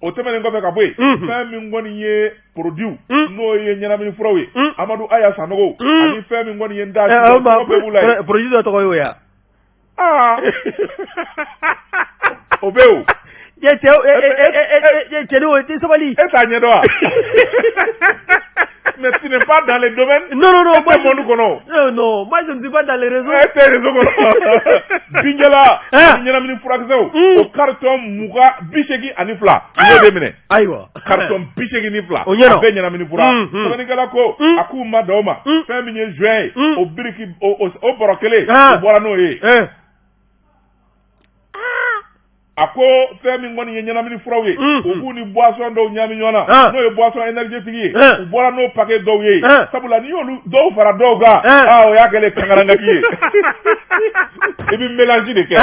O tɛmɛnen kɔfɛ ka bɔ yen, fɛn min kɔni ye produit, n'o ye ɲɛnamini furaw ye, Amadu Aya Sanogo, ani fɛn min kɔni ye n da bɛɛ b'u la yen. Produit dɔ tɔgɔ y'o ye. Aa, o bɛ yen o. Cɛ, cɛ, o tɛ sabali. E t'a ɲɛdɔn wa? Mais tu n'es pas dans les domaines. Non, non, non. E tɛ monde kɔnɔ. Non, non, moi je ne suis pas dans les réseaux. E tɛ réseau kɔnɔ. Binjala ani ɲɛnamini furakisɛw, o carton 82, u y'o de minɛ. Ayiwa. Carton 82. O ɲɛna. A bɛɛ ɲɛnamini fura. Sɛbɛnnikɛla ko a k'u ma dan o ma. Fɛn min ye joint ye, o biriki o bɔrɔ kelen, o bɔra n'o ye. A ko fɛn min kɔni ye ɲɛnamini furaw ye, u b'u ni boisson dɔw ɲami ɲɔgɔn na, n'o ye boisson énergétique ye, u bɔra n'o paquet dɔw ye, sabula n'i y'olu dɔw fara dɔw kan, aa, o y'a kɛlen kangarangaki ye, i bɛ mélange de kɛ.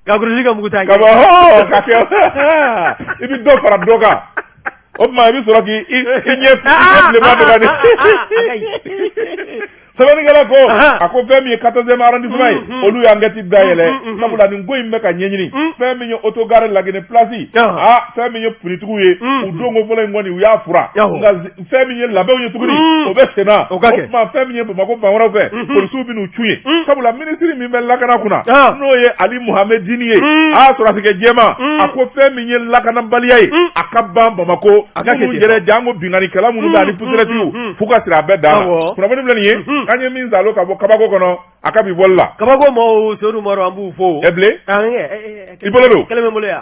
Ka kurusi ka mugu ta. Ka bɔ ka kɛ, i bɛ dɔ fara dɔ kan, o tuma i bɛ sɔrɔ k'i i ɲɛ bilenman dɔ kan. Sɛbɛnnikɛla ko a ko fɛn min ye 14e arrondissement ye, olu ye enquête dayɛlɛ, sabula nin ko in bɛ ka ɲɛɲini. Fɛn min ye autogare Laginɛ place, aa, fɛn min ye punitigiw ye, u donko fɔlɔ in kɔni, u y'a fura, nka fɛn min ye labɛnw ye tuguni, o bɛ sen na. O tuma fɛn min ye Bamakɔ fan wɛrɛw fɛ, polisiw bɛ n'u cun ye, sabula minisiri min bɛ lakana kunna, n'o ye Ali Mohamed Dini ye, aa, sɔrɔdasikɛ jɛman, a ko fɛn min ye lakanabaliya ye, a ka ban Bamakɔ. Minnu yɛrɛ janko binkannikɛla minnu bɛ ani pusilɛtigiw, f'u ka siri a bɛɛ dan na. Kunnafoni filɛ nin ye, an ye min zalo ka bɔ kabako kɔnɔ a ka bi bɔli la. Kabako maaw, Seydou Umaru, an b'u fo. Ɛ bilen, i bolo don. Kɛlɛ bɛ n bolo yan.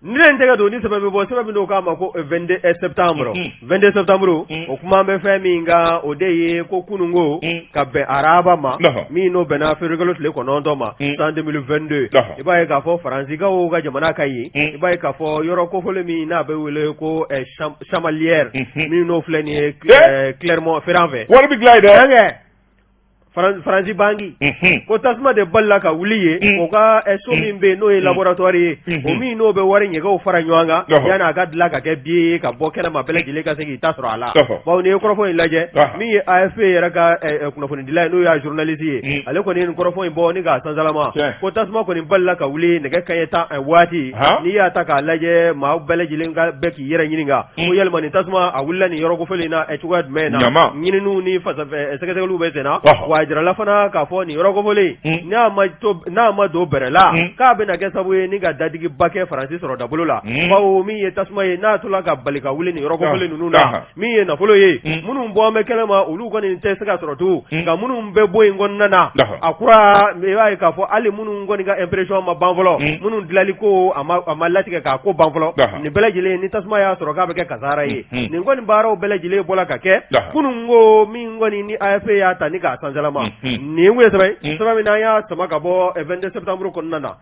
Ni ne tɛgɛ don ni sɛbɛn bɛ bɔ, sɛbɛn min n'o k'a ma ko 22 septembre, 22 septembre, o kuma bɛ fɛn min kan, o de ye ko kununko ka bɛn araba ma, min n'o bɛnna février kalo tile 9 ma san 2022. I b'a ye k'a fɔ Faransikaw ka jamana ka yen, i b'a ye k'a fɔ yɔrɔ kofɔlen min n'a bɛ wele ko Chamalières, min n'o filɛ nin ye Clermont Ferrand fɛ. Wari bɛ dilan yen dɛ. Faransi banki ko tasuma de balila ka wuli yen o ka so min bɛ yen n'o ye laboratoire ye o min n'o bɛ wari ɲɛgɛw fara ɲɔgɔn kan yanni a ka dilan ka kɛ billet ye ka bɔ kɛnɛma bɛɛ lajɛlen ka se k'i ta sɔrɔ a la bawo n'i ye kɔrɔfɔ in lajɛ min ye AFP yɛrɛ ka kunnafonidila ye n'o y'a journaliste ye ale kɔni ye nin kɔrɔfɔ in bɔ ni k'a sansalama ko tasuma kɔni balila ka wuli nɛgɛ kanɲɛ 10 waati n'i y'a ta k'a lajɛ maa bɛɛ lajɛlen ka bɛ k'i yɛrɛ ɲininka ko yalima nin tasuma a wulila nin yɔrɔ kofɔlen in na cogoya jumɛn na ɲininiw ni sɛgɛsɛgɛliw bɛ senna wa a jirala fana k'a fɔ nin yɔrɔ kofɔlen n'a ma don bɛrɛ la k'a bɛna kɛ sababu ye ni ka dadigiba kɛ Faransi sɔrɔdabolo la bawo min ye tasuma ye n'a tola ka bali ka wuli nin yɔrɔ kofɔlen ninnu na min ye nafolo ye minnu bɔ bɛ kɛnɛma olu kɔni tɛ se ka sɔrɔ tugun nka minnu bɛ bɔ in kɔnɔna na a kura i b'a ye k'a fɔ hali minnu kɔni ka impression ma ban fɔlɔ minnu dilali ko a ma latigɛ k'a ko ban fɔlɔ nin bɛɛ lajɛlen ni tasuma y'a sɔrɔ k'a bɛ kɛ kasara ye nin kɔni baaraw bɛɛ lajɛlen bɔra ka kɛ kunun ko min kɔni ni AFP y'a ta ni k'a sansalama nin ye sɛbɛn sɛbɛn min n'an y'a sama ka bɔ 22 septembre kɔnɔna na.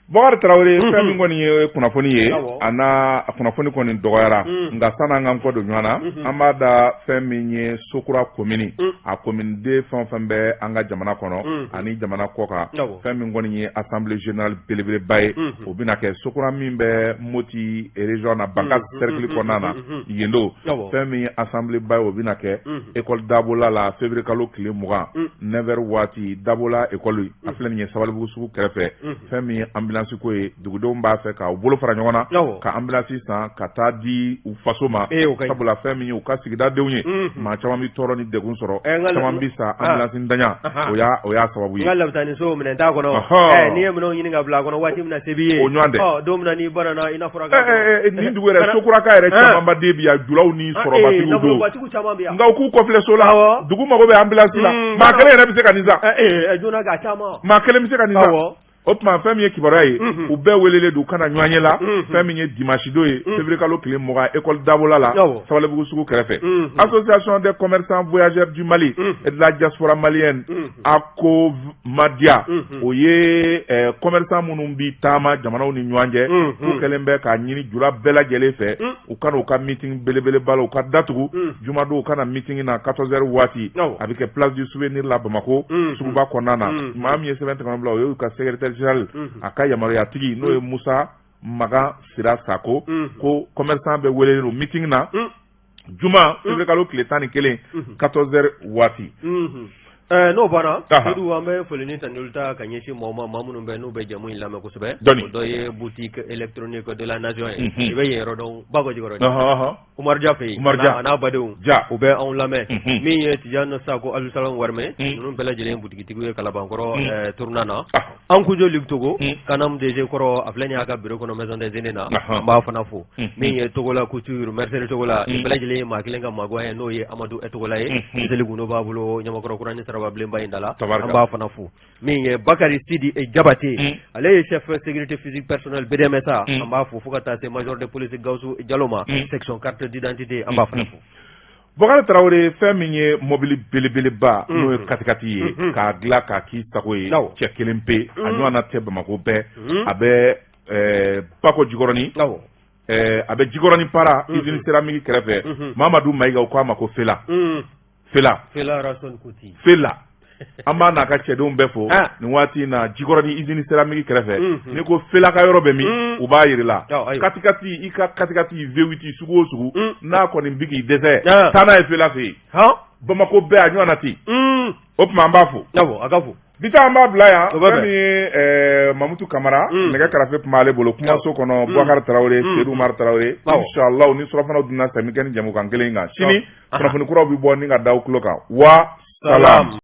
Bakari Tarawele fɛn min kɔni ye kunnafoni ye a n'a kunnafoni kɔni dɔgɔyara nka sani an k'an kɔ don ɲɔgɔn na an b'a da fɛn min ye Sokura komini a kominiden fɛn o fɛn bɛ an ka jamana kɔnɔ ani jamana kɔkan fɛn min kɔni ye assemblée générale belebeleba ye o bɛna kɛ Sokura min bɛ Moti région na Bankass cercle kɔnɔna na yen don fɛn min ye assemblée ba ye o bɛna kɛ école Dabola la février kalo tile 20 9 heures waati Dabola école a filɛ nin ye Sabalibugu sugu kɛrɛfɛ fɛn min ye ambulance ko ye dugudenw b'a fɛ k'u bolo fara ɲɔgɔn na ka ambulance san ka taa di u faso ma sabula fɛn min ye u ka sigidadenw ye maa caman bɛ tɔɔrɔ ni degun sɔrɔ caman bɛ sa ambulance ntanya o y'a sababu ye. N ka labitaniso minɛn t'a kɔnɔ n'i ye minɛnw ɲini ka bila a kɔnɔ waati min na se b'i ye o ɲɔgɔn tɛ don min na n'i banana i n'a fɔra nin dugu yɛrɛ Sokuraka yɛrɛ camanba de bɛ yan julaw ni sɔrɔbatigiw don nka u k'u kɔfilɛ so la dugu mago bɛ ambulance la maa kelen yɛrɛ bɛ se ka nin san joona ka caman maa kelen bɛ se ka nin san o tuma fɛn min ye kibaruya ye u bɛɛ welelen don u ka na ɲɔgɔnye la fɛn min ye dimanche don ye février kalo tile 20 école Dabola la Sabalibugu sugu kɛrɛfɛ association des commerçants voyageurs du Mali et de la diaspora malienne ACOMADIA o ye commerçant minnu bi taama jamanaw ni ɲɔgɔn cɛ k'u kɛlen bɛ k'a ɲini jula bɛɛ lajɛlen fɛ u ka na u ka meeting belebeleba la u ka datugu jumadon u ka na meeting na 14 heures waati a bɛ kɛ place du souvenir la Bamakɔ suguba kɔnɔna na maa min ye sɛbɛn tɛmɛ bila o y'u ka secrétaire général a ka yamaruyatigi n'o ye Musa Magan Sira Sako ko commerçant bɛɛ welelen don meeting na juma février kalo tile 11 14 heures waati. N'o banna Seydou an bɛ foli ni tanuli ta ka ɲɛsin maaw ma maa minnu bɛ n'u bɛ jamu in lamɛn kosɛbɛ o dɔ ye boutique électronique de la nation ye i bɛ yen yɔrɔ dɔn Bakɔ Jikɔrɔni Umaru Dia fɛ yen a n'a badenw u bɛ anw lamɛn min ye Tijani Sako Alusalam Warimɛ ninnu bɛɛ lajɛlen butigitigiw ye Kalabankɔrɔ tournant na an Kujo Luc Togo Kanam DG kɔrɔ a filɛ nin y'a ka bureau kɔnɔ maison des aînés na an b'a fana fo min ye Togola couture mercerie Togola nin bɛɛ lajɛlen ye maa kelen ka magan ye n'o ye Amadu Togola ye miseli gundo b'a bolo Ɲamakɔrɔ kura ni Sarababilenba in da la an b'a fana fo min ye Bakari Sidi Jabate ale ye chef sécurité physique personnel BDMSA an b'a fo fo ka taa se major de police Gawusu Jalo ma section carte d'identité an b'a fana fo. Bakari Tarawele fɛn min ye mobili belebeleba n'o ye katikati ye k'a dilan k'a k'i sago ye cɛ kelen pe a ɲɔgɔn na tɛ Bamakɔ bɛɛ a bɛ Bakɔ Jikɔrɔni a bɛ Jikɔrɔni para usine céramique kɛrɛfɛ Mamadu Mayiga u k'a ma ko Fela Fela Fela an b'a n'a ka cɛdenw bɛɛ fo nin waati in na Jikɔrɔni usine céramique kɛrɛfɛ n'i ko Fela ka yɔrɔ bɛ min u b'a yir'i la katikati i ka katikati V8 sugu o sugu n'a kɔni bi k'i dɛsɛ taa n'a ye Fela fɛ yen Bamakɔ bɛɛ a ɲɔgɔn na ten o tuma an b'a fo a ka fo bi ta an b'a bila yan fɛn min ye Mamutu Kamara nɛgɛ karafe tun b'ale bolo kumaso kɔnɔ Bubakari Tarawele Seydou Umaru Tarawele inshallah ni surafanaw dunna sami kɛ ni jamukan kelen in kan sini kunnafoni kuraw bɛ bɔ ni ka da aw tulo kan wa salam.